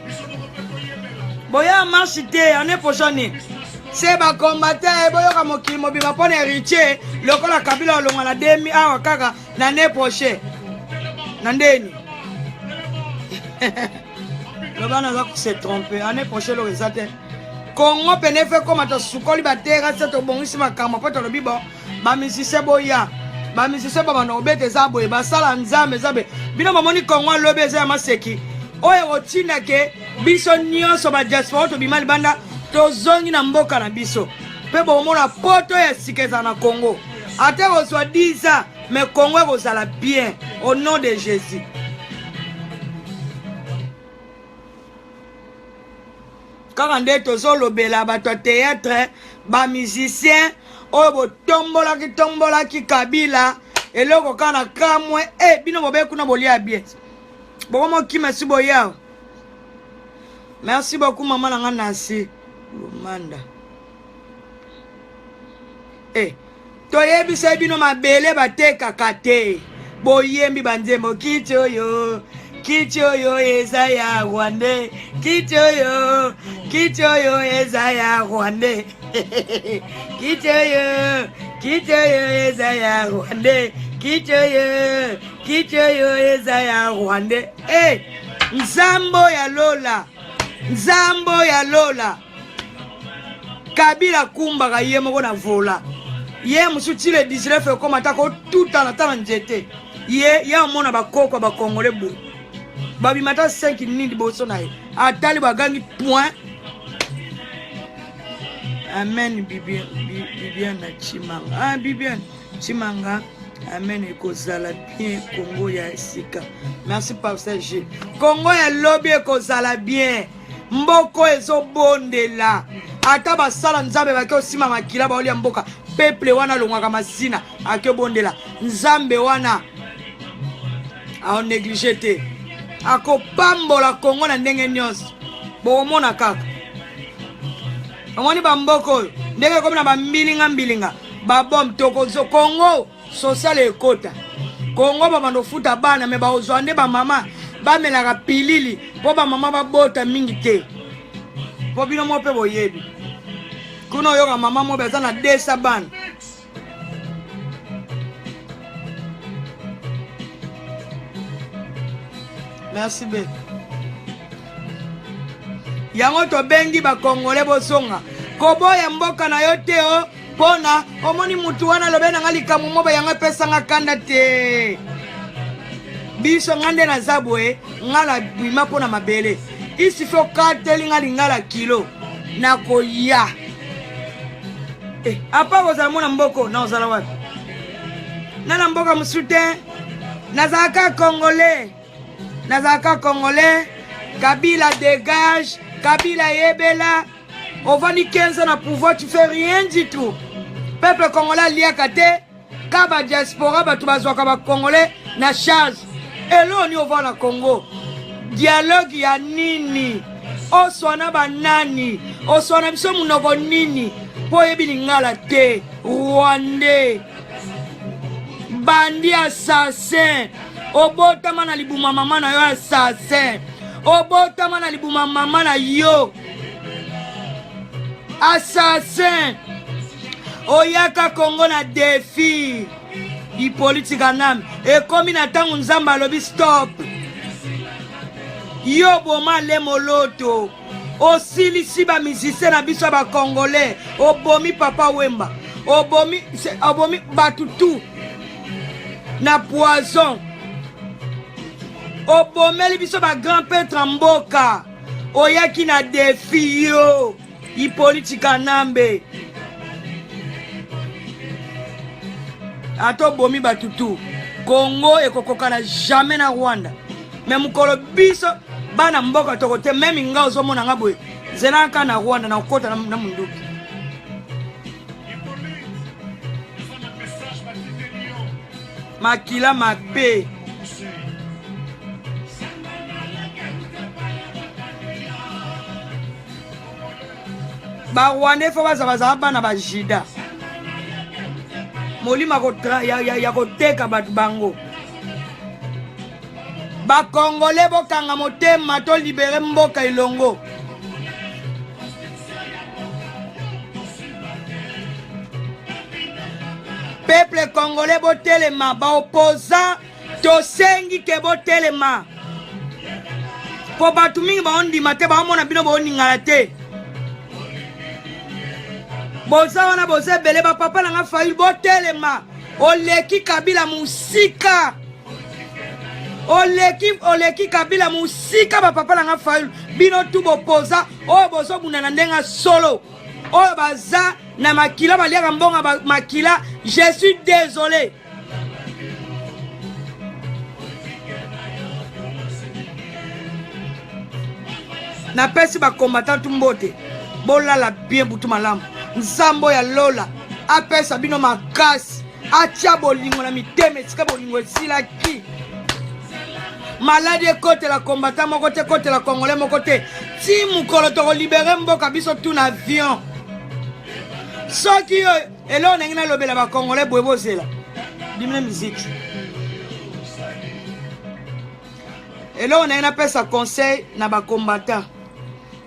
Boyaka marche te année prochaine nini? Se ba combattant boyoka mokili mobimba mpo na héritier lokola Kabila olongwa na demi awa kaka na année prochaine. Na ndeni. Loba naza ko se tromper année prochaine eloko eza te. Congo pene fe koma tosukoli ba terrasse tobongisi makambo mpo tolobi bon ba musicien boya ba musicien babanda kobeta eza boye basala nzambe eza boye bino bomoni Congo alobi eza ya maseki oyo ekotinda ke biso nyonso ba diaspora tobima libanda tozongi na mboka na biso mpe bokomona poto ya sika ezala na Congo ata ekozwa 10 ans mais Congo ekozala bien au nom de Jésus. Kaka nde tozolobela bato ya théâtre ba musicien oyo botombolaki tombolaki Kabila eloko kaka na kamwe e eh, bino bobe kuna bolia bien bokomokima si boya. Merci beaucoup mama na nga Nancy Lumanda. Eh, toyebisaki bino mabele batekaka te boyembi banzembo kiti oyo kiti oyo eza ya rwandais kiti oyo kiti oyo eza ya rwandais kiti oyo kiti oyo eza ya rwandais kiti oyo kiti oyo eza ya rwandais e eh, nzambo ya lola nzambo ya lola Kabila akumbaka ye moko na vola ye mosusu ti le 19 ekoma ata kotutana ata na nzete ye ye amona bakoko ya bakongole boye babima ata 5 nini liboso na ye atali bagangi point amen bibiana chimanga ah, bibiana chimanga amen ekozala bien kongo ya sika merci pasteur g kongo ya lobi ekozala bien Mboko ezobondela ata basala nzambe bake osima makila baolia mboka peuple wana alongwaka masina ake obondela nzambe wana aoneglige te akopambola kongo na ndenge nyonso bokomona kaka omoni bamboka oyo ndenge ekomi na bambilinga mbilinga babombe tokozo kongo Social ekota. Congo babanda ofuta bana me bakozwa nde bamama bamelaka pilili mpo bamama babota mingi te mpo bino moko mpe boyebi kuna oyoka mama mobe aza na 200 bana merci be yango tobengi bakongole bozonga koboya mboka na yo te o oh. Pona omoni mutu wana alobe na nga likambo moba yango epesa nga kanda te. Biso nga nde naza boye nga na bima mpo na mabele isifi okateli nga lingala kilo nakoya eh, apa kozala mwana mboko na ozala wapi na na mboka mosusu te nazalaka congolais nazalaka congolais kabila dégage kabila yebela Ovandi 15 ans na pouvoir, tu fais rien du tout. Peuple congolais aliaka te, ka ba diaspora bato bazwaka ba congolais na charge. Eloo ni ovanda na Congo? Dialogue ya nini? Oswana ba nani? Oswana biso munoko nini? Po oyebi lingala te. Rwandais. Bandi assassin. Obotama na libuma mama na yo assassin. Obotama na libuma mama na yo. Assassin. Oyaka Congo na defi. Hippolyte Kanambe ekomi na ntango Nzambe alobi stop. Yo boma le moloto. Osilisi ba musiciens na biso ya ba congolais. Obomi Papa Wemba. Obomi obomi batu tout na poison. Obomeli biso ba grand prêtre mboka. Oyaki na defi yo Hippolyte Kanambe. Ata obomi bato tu, Congo ekokokana jamais na Rwanda. Me mokolo biso bana mboka toko te, meme nga ozomona nga boye, zela kaka na Rwanda na kokota na, na munduki. Makila mabe. Ba Rwandais fo baza bazala bana ba Juda. Molimo ya, ya, ya koteka bato bango. Ba Congolais bokanga motema to libere mboka elongo. Peuple congolais botelema, ba opposants tosengi ke botelema mpo bato mingi baondima te, baomona bino booningana te. Boza wana, boza ebele, bapapa na nga Fayulu, botelema. Oleki Kabila mosika, oleki oleki Kabila mosika, bapapa na nga Fayulu. Bino tu bopoza oyo bozobunda na ndenge solo, oyo baza na makila, baliaka mbongo makila. Je suis désolé. Napesi bakombatantu mbote, bolala bien butu malamu. Nzambo ya lola apesa bino makasi, atia bolingo na mitema esika bolingo esilaki. Maladi ekotela kombata moko te, ekotela congolais moko te, ti mokolo tokolibere mboka biso tu na avion. Soki yo eloko ndenge nalobela bacongolais boye, bozela dimine miziki. Eloko ndenge napesa conseil na bacombattant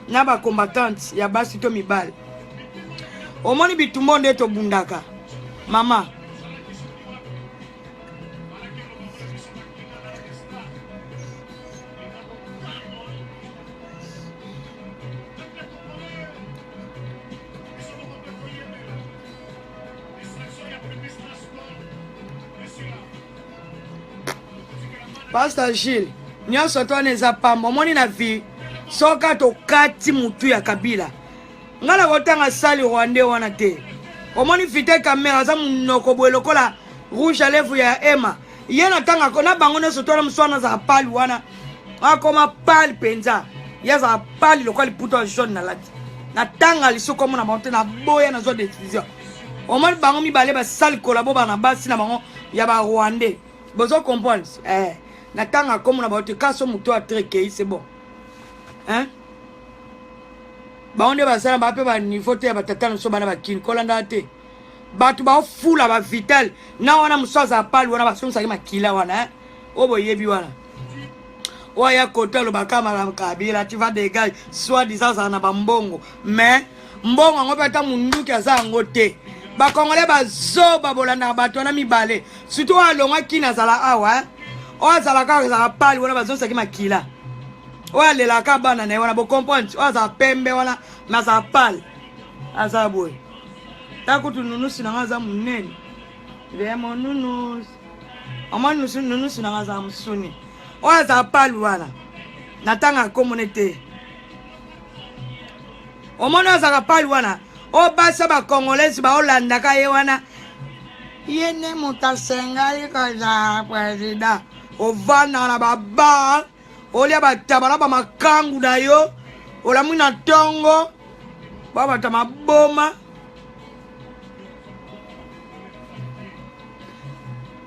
na bacombattante ya basi to mibali, omoni bitumba nde tobundaka mama. Pastor Gilles, nyonso to wana eza pamba. Omoni na vie, soka tokati mutu ya Kabila, ngai nakotanga sali rwandais wana te. Omoni Vital Kamerhe aza munoko boye lokola rouge à lèvres ya Emma. Ye natangako na bango nyonso to wana, mosu wana azala pali wana, akoma pali mpenza. Ye azala pali lokola liputa ya jaune na lati. Natanga liso komona bango te, naboya, nazwa décision. Omoni bango mibale basali kolabo bana basi na bango ya ba rwandais. Bozo comprendre? Eh, natanga komona bango te, kaso moto a très kei, c'est bon. Hein? Bango nde basala ba pe ba niveau te ya batata na biso bana bakini kolanda te. Bato baofula ba vital na wana mosu azala pali wana basongisaki makila wana, eh? Oyo boyebi wana oyo aya kote alobaka makambo Kabila tu vas dégage, soit disant azala na bambongo, mais mbongo yango mpe ata munduki aza yango te. Bakongole bazoba, bolandaka bato wana mibale, surtout oyo alongwaki na azala awa, eh? Oyo azalaka azala pali wana bazongisaki makila, oyo alelaka bana na ye wana, bocomprendre? Oyo azala pembe wana, mais azala pale, azala boye. Ta kutu nunusi na nga aza monene, vraimen nunusi, omoni nunusi na nga azala mosuni. Oyo azala pale wana natangaka komona te. Omoni oyo azalaka pale wana, oyo basi ya bacongolaise baolandaka ye wana, ye nde moto asengali kozala président. Ovandaka na babar, olia bataba na bamakangu na yo, olamwi na ntongo babata maboma.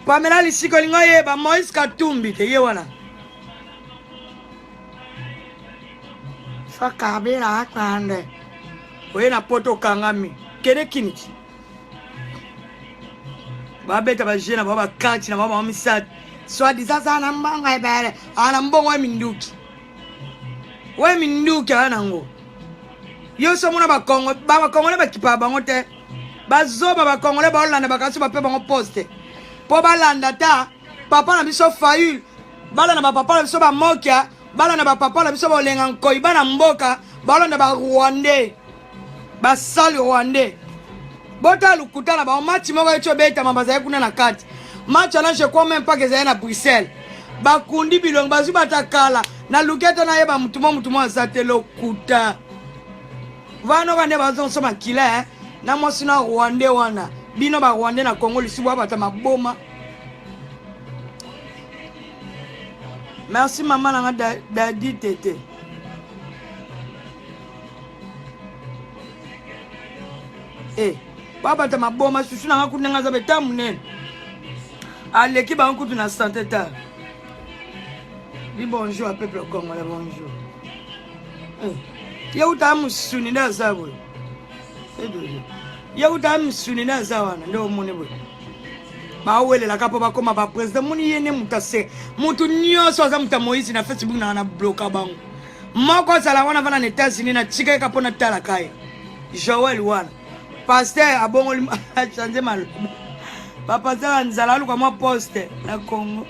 Pamela Lisiko olingi oyeba Moïse Katumbi te, ye wana fa Kabila akande oye na poto okangami kende kiniki babeta baje na bango bakati na bango bango misato, soit disant aza na mbongo ebele, aza na mbongo ya minduki, oyo minduki aza nango. Yo so omona bakongo, bakongole bakipaka bango te, bazoba bakongole baolanda bakasi bape bango poste mpo balanda ta papa na biso Fayulu, balanda bapapa na biso bamokia, balanda bapapa na biso baolenga nkoi, bana mboka balanda barwandais, basali rwandais. Bota lokuta na bango. Match moko eti obetama, bazali kuna na kati match wana, je crois même pas que ezali na Bruxelles. Bakundi bilongi, bazwi batakala naluki ata nayeba mutu mo mutu mo aza te. Lokuta vanoka nde bazonso makila, eh? Na mwasi na rwandais wana. Bino ba Rwandais na Congo lisusu bwabata maboma. Merci mama na nga Dadi Tete. Eh, babata maboma susu na nga kutu ndenge aza beta monene. Aleki bango kutu na santé ta. Dis bonjour à peuple congolais, bonjour. Eh, ye uta musuni nde aza boye. Ye uta musuni nde aza wana nde omoni boye. Bawelelaka mpo bakoma ba président moni ye nde moto ase moto nyonso aza moto ya Moïse na Facebook na na bloka bango. Moko azala wana vana na États-Unis na tika ye ka mpo natalaka ye. Joël wana. Pasteur abongoli achange maloba. Ba pasteur ya nzala aluka mwa poste na Congo.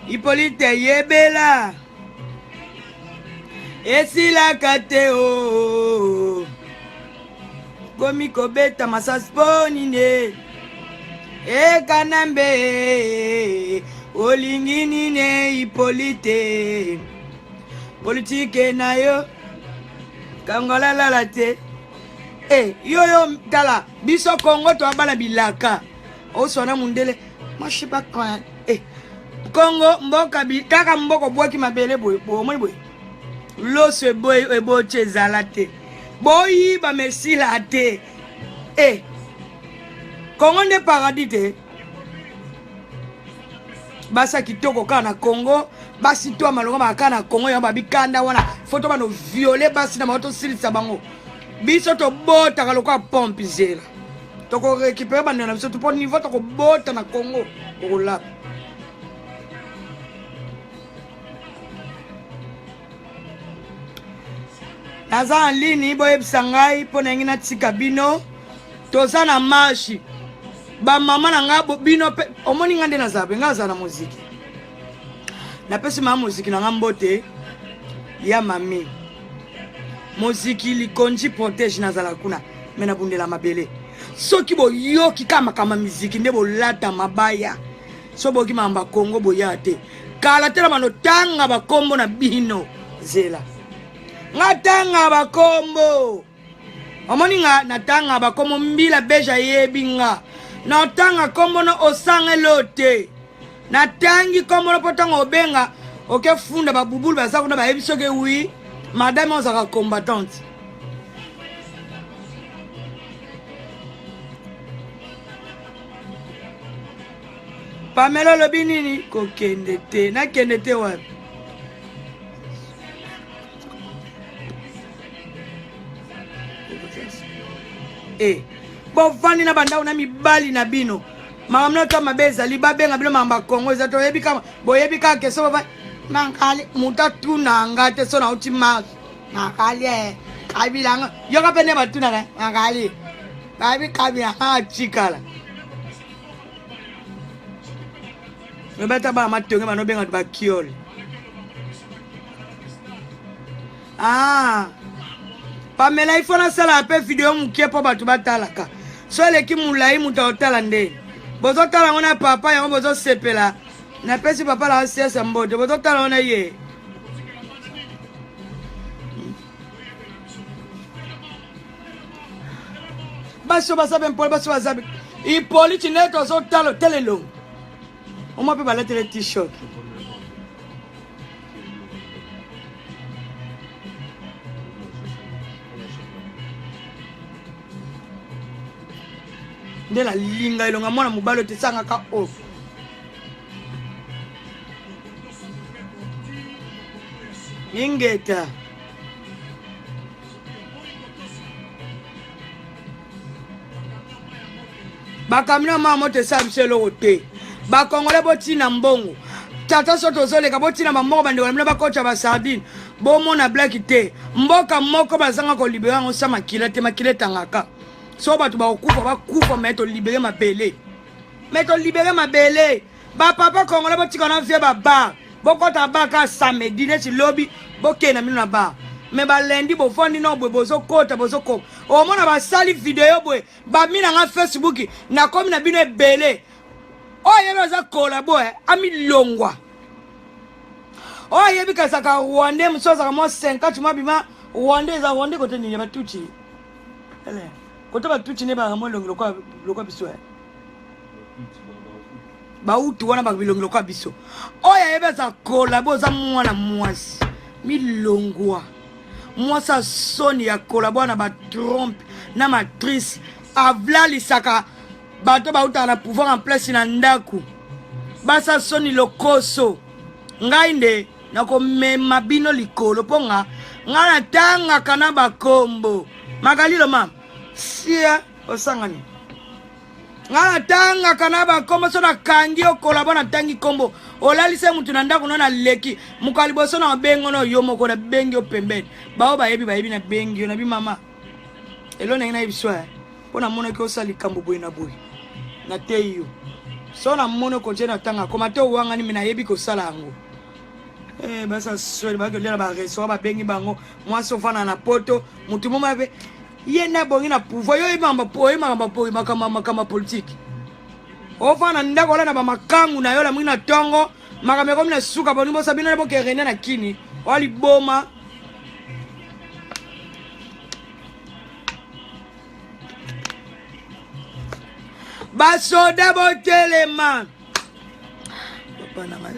Hippolyte yebela esilaka te o oh. Komi kobeta masasi mpo nini ekanambe olingi nini Hippolyte politike na yo kangola lala te e yo yo tala biso Congo toabala bilaka oswana mundele moi je sais pas quand eh Congo mboka bi kaka mboka obwaki mabele boye omoni boye loso eboti ezala te boyiba mesila te eh Congo nde paradis te basi ya kitoko kaka na Congo basi to malonga baka na Congo yango babikanda wana fo to bano viole basi na bango tosilisa bango biso tobotaka lokola pompe zela toko récupérer bandeko na biso mpo niveau tokobota na Congo okolapa naza en ligne boyebisa ngai mpo na yangi natika bino toza na marche bamama na ngai bino mpe omoni ngai nde nazala mpe ngai azala na moziki napesi mama moziki na ngai mbote ya mami moziki likonji protege nazala kuna me nabundela mabele soki boyoki kaka makambo ya miziki nde bolata mabaya so boyoki makambo ya kongo boya te kala te na bando tanga bakombo na bino zela nga tanga bakombo omoni nga natanga bakombo mbila beja ayebi nga natanga kombo no osanga elo te natangi kombo no mpo ntango obenga oke funda babubulu baza kuna bayebi soki wi madame ozalaka combattante Pamela olobi nini? Kokende te. Nakende te wapi? Eh, bovandi na bandako na mibali na bino makambo na to mabe ezali babenga bino makambo ya kongo eza toyebi kaka boyebi kaka keso bova nankali moto atuna nga te so nauti marche nakali eh, kabila nga yoka mpe nde batunaka nakali bayebi kabila nga atikala me bata bana matonge banobenga bato bakiole ah pamela ifo nasalaka mpe video moke mpo bato batalaka so eleki molai moto akotala nde bozotala yango na papa yango bozosepela napesi papa na siasa mbote bozotala yango na ye basi oyo baza bempole basi oyo baza ipoliti nde tozotala otala elongo omwa mpe balatele t-shirt nde nalinga elonga mwana mobali oyo tesangaka oyo ingeta bakamina mama moto esala biso eloko te bakongole botina mbongo tata so tozoleka botina bambongo bandeko na bino bakotya basardine bomona blaki te mboka moko bazanga kolibere yango sa makila te makila etangaka so bato bakokufa bakufa me tolibere mabele me tolibere mabele Ba papa congolais botika na vie ba bar. Bokota bar ka samedi neti lobi bokende na bino na bar. Mais ba lundi bovandi na boye bozokota bozokoma. Omona basali video boye bami na nga Facebook nakomi na bino ebele. Oyo ayebi aza collabo eh, amilongwa. Oyo ayebi kazaka rwandais mosusu azaka mwa 50 mwa bima rwandais eza rwandais kote nini ya batutsi. Ele. Kota batutsi nde bazalaka mwa elongi lokola biso eh. Bautu wana bilongi lokola biso. Oyo ayebi aza kolabo, oza mwana mwasi milongwa, mwasi ya soni ya kolabo na batrompe na matrice, avlalisaka bato bautaka na pouvoir en place na ndako, basa soni lokoso. Ngai nde nakomema bino likolo mpo nga ngai natangaka na bakombo makalilo mama sia osangani ngai natangaka na bakombo so nakangi yo kolabo natangi kombo olalisa motu na ndako no naleki moka liboso na obengo no yo moko nabengi yo pembeni bao bayebi bayebi nabengi yo nabi mama elo ndenge nayebi so mpo namonaki osala likambo boye na boye nateyi yo so namoni okontinue na tanga koma te owangani me nayebi kosala yango eh, basa swele bakolia na barestaurant babengi bango mwasi ofanda na poto motu moma mpe ye nde abongi na pouvoir yo oyebi makambo ya politike ofanda ndako olanda bamakangu na yo lamuki na ntongo makambo ekomi na suka bolingi bosa bino nde bokerene na kini oya liboma Basoda botelema. Papa na nga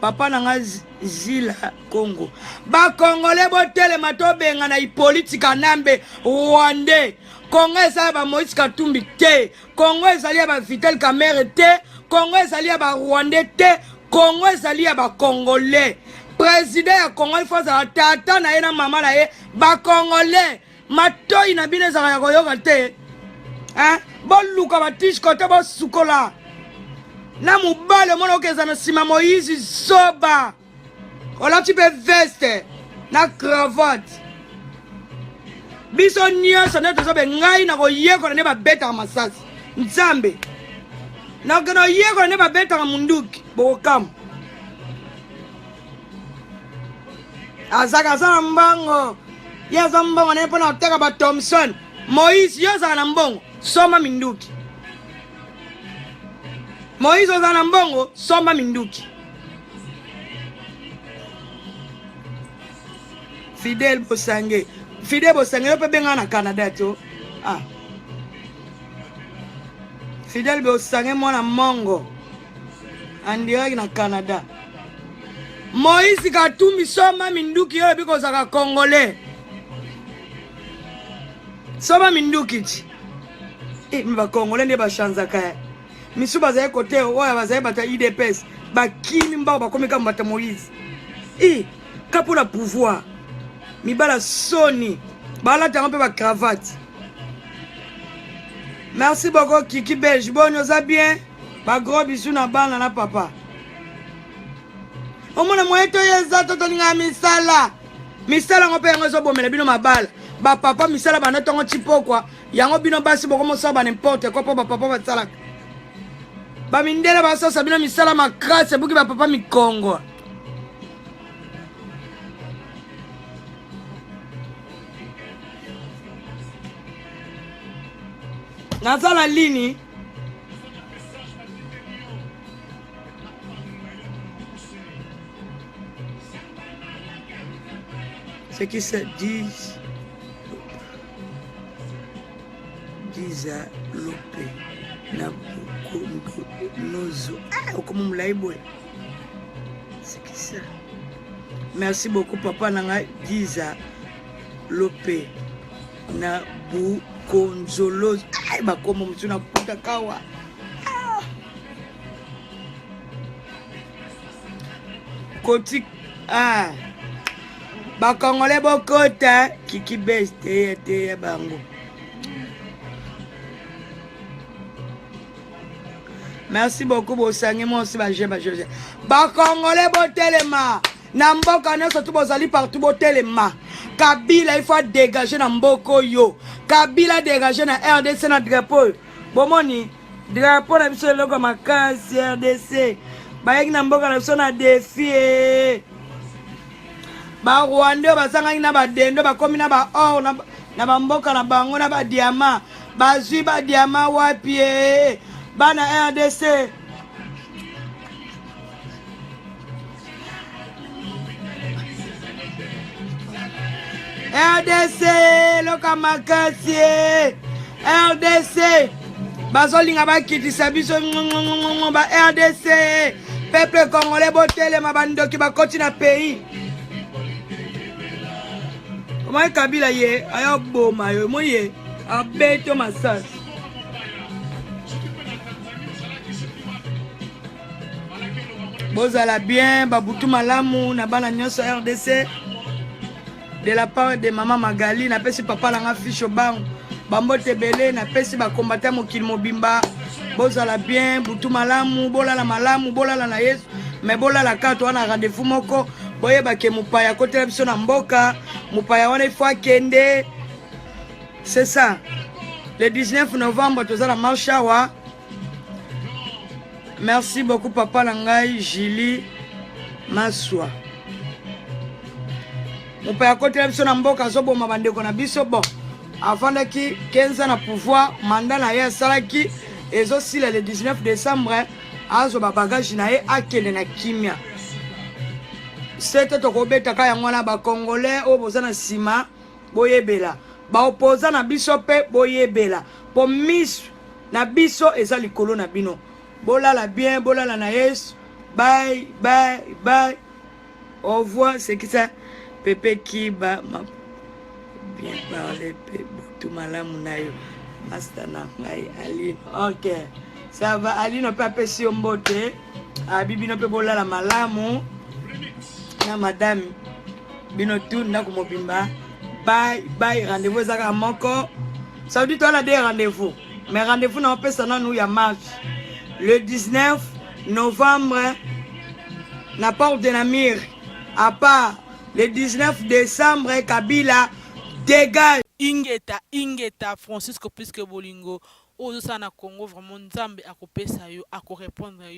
papa na nga Zila Congo. Ba Congolais botelema tobenga na Hippolyte Kanambe Rwandais. Congo eza ya ba Moïse Katumbi te. Congo ezali ya ba Vital Kamerhe te. Congo ezali ya ba Rwandais te. Congo ezali ya ba Congolais. President ya Congo il faut azala tata na ye na mama na ye ba Congolais. Matoi na bino ezalaka ya koyoka te. Hein? Boluka ba tiche kote bosukola. Na mobali omona okeza na nsima Moïse zoba. Olati mpe veste na cravate. Biso nyonso nde tozobe ngai na koyekola nde babetaka masasi. Nzambe. Nakokende koyekola nde babetaka munduki. Bokokamwa. Azaka aza na mbongo. Ye aza mbongo naye mpo na koteka ba Thomson. Moïse yo ozala na mbongo, somba minduki. Moïse ozala na mbongo, somba minduki. Fidèle Bosange. Fidèle Bosange yo pe benga na Canada to. Ah. Fidèle Bosange mwana mongo. En direct na Canada. Moïse Katumbi soma minduki yo oyebi kozaka congolais. Soma minduki ti. Eh, ba congolais nde ba chanzaka. Eh. Misu bazali kote oyo bazali bato ya UDPS bakimi mbao bakomi kaka bato ya Moïse. Eh, ka mpo na pouvoir. Mibala soni balata yango mpe ba cravate. Merci beaucoup Kiki Belge. Boni oza bien? Ba gros bisous na bana na papa. Omona moyen to yeza to tolinga misala. Misala yango mpe yango ezobomela bino mabala. Ba papa misala banda tongo ti pokwa yango bino basi bokomosala ba n'importe quoi mpo ba papa basalaka. Ba mindele basasa bino misala makasi ebuki ba papa mikongo. Naza na lini Ce qui se dit Diza Lope na Nozo. Ah, okoma molai boye. C'est qui ça? Merci beaucoup papa nanga Diza Lope na Bukonzolo. Ah, bakoma mosusu na kuta kawa. Ah. Koti ah. Bakongole bokota kiki bes teya teya bango. Merci beaucoup bosangi moi aussi ba je ba je. Bakongole botelema na mboka nyonso tu bozali partout botelema. Kabila il faut dégager na mboka oyo. Kabila dégager na RDC na drapeau. Bomoni drapeau na biso eloko makasi RDC. Bayaki na mboka na biso na défi. Eh. Ba Rwandais bazangaki na ba dendo bakomi na ba or na, na ba mboka na bango na ba diamant bazwi ba diamant wapi eh. Bana RDC RDC loka makasi, RDC bazolinga bakitisa biso ba RDC. Peuple congolais, botelema, bandoki bakoti na pays. Omoi Kabila ye ayoboma yo, omoi ye abeto masasi. Bozala bien, babutu malamu na bana nyonso RDC. De la part de mama Magali, napesi papa nanga Fisho Bango bambote ebele, napesi bakombata mokili mobimba. Bozala bien, butu malamu, bolala malamu, bolala na Yesu. Me bolala kaka, toza na rendez-vous moko. Boyebake mopaya akotela biso na mboka, mopaya wana ifo akende. C'est ça, le 19 novembre toza na marche awa. Merci beaucoup, papa na ngai Julie Maswa. Mopaya akotela biso na mboka, azoboma bandeko na biso. Bon, avandaki 15 ans na pouvoir, mandat na ye asalaki ezosila le 19 décembre. Azwa babagage na ye, akende na kimia. Sete tokobetaka yango wana. Bacongolais oyo boza na nsima, boyebela. Baopoza na biso mpe boyebela, mpo miso na biso eza likolo na bino. Bolala bien, bolala na Yesu. Bye bye bye, au revoir. Sekisa pepe kiba ma bien parle mpe butu malamu na yo, master na ngai Alino. Ok, ça va. Alino mpe apesi yo mbote, abi bino mpe bolala malamu na madame bino tu, ndako mobimba. Bye bye. Rendez-vous eza kaka moko. Ça veut dire toala de rendez-vous, mais rendez-vous na opesa nanu ya marche le 19 novembre na porte de Namur. À part le 19 décembre, Kabila dégage. Ingeta, ingeta, Francisco Puisque Bolingo oyo ozosala na Congo, vraiment Nzambe akopesa yo, akorépondre yo.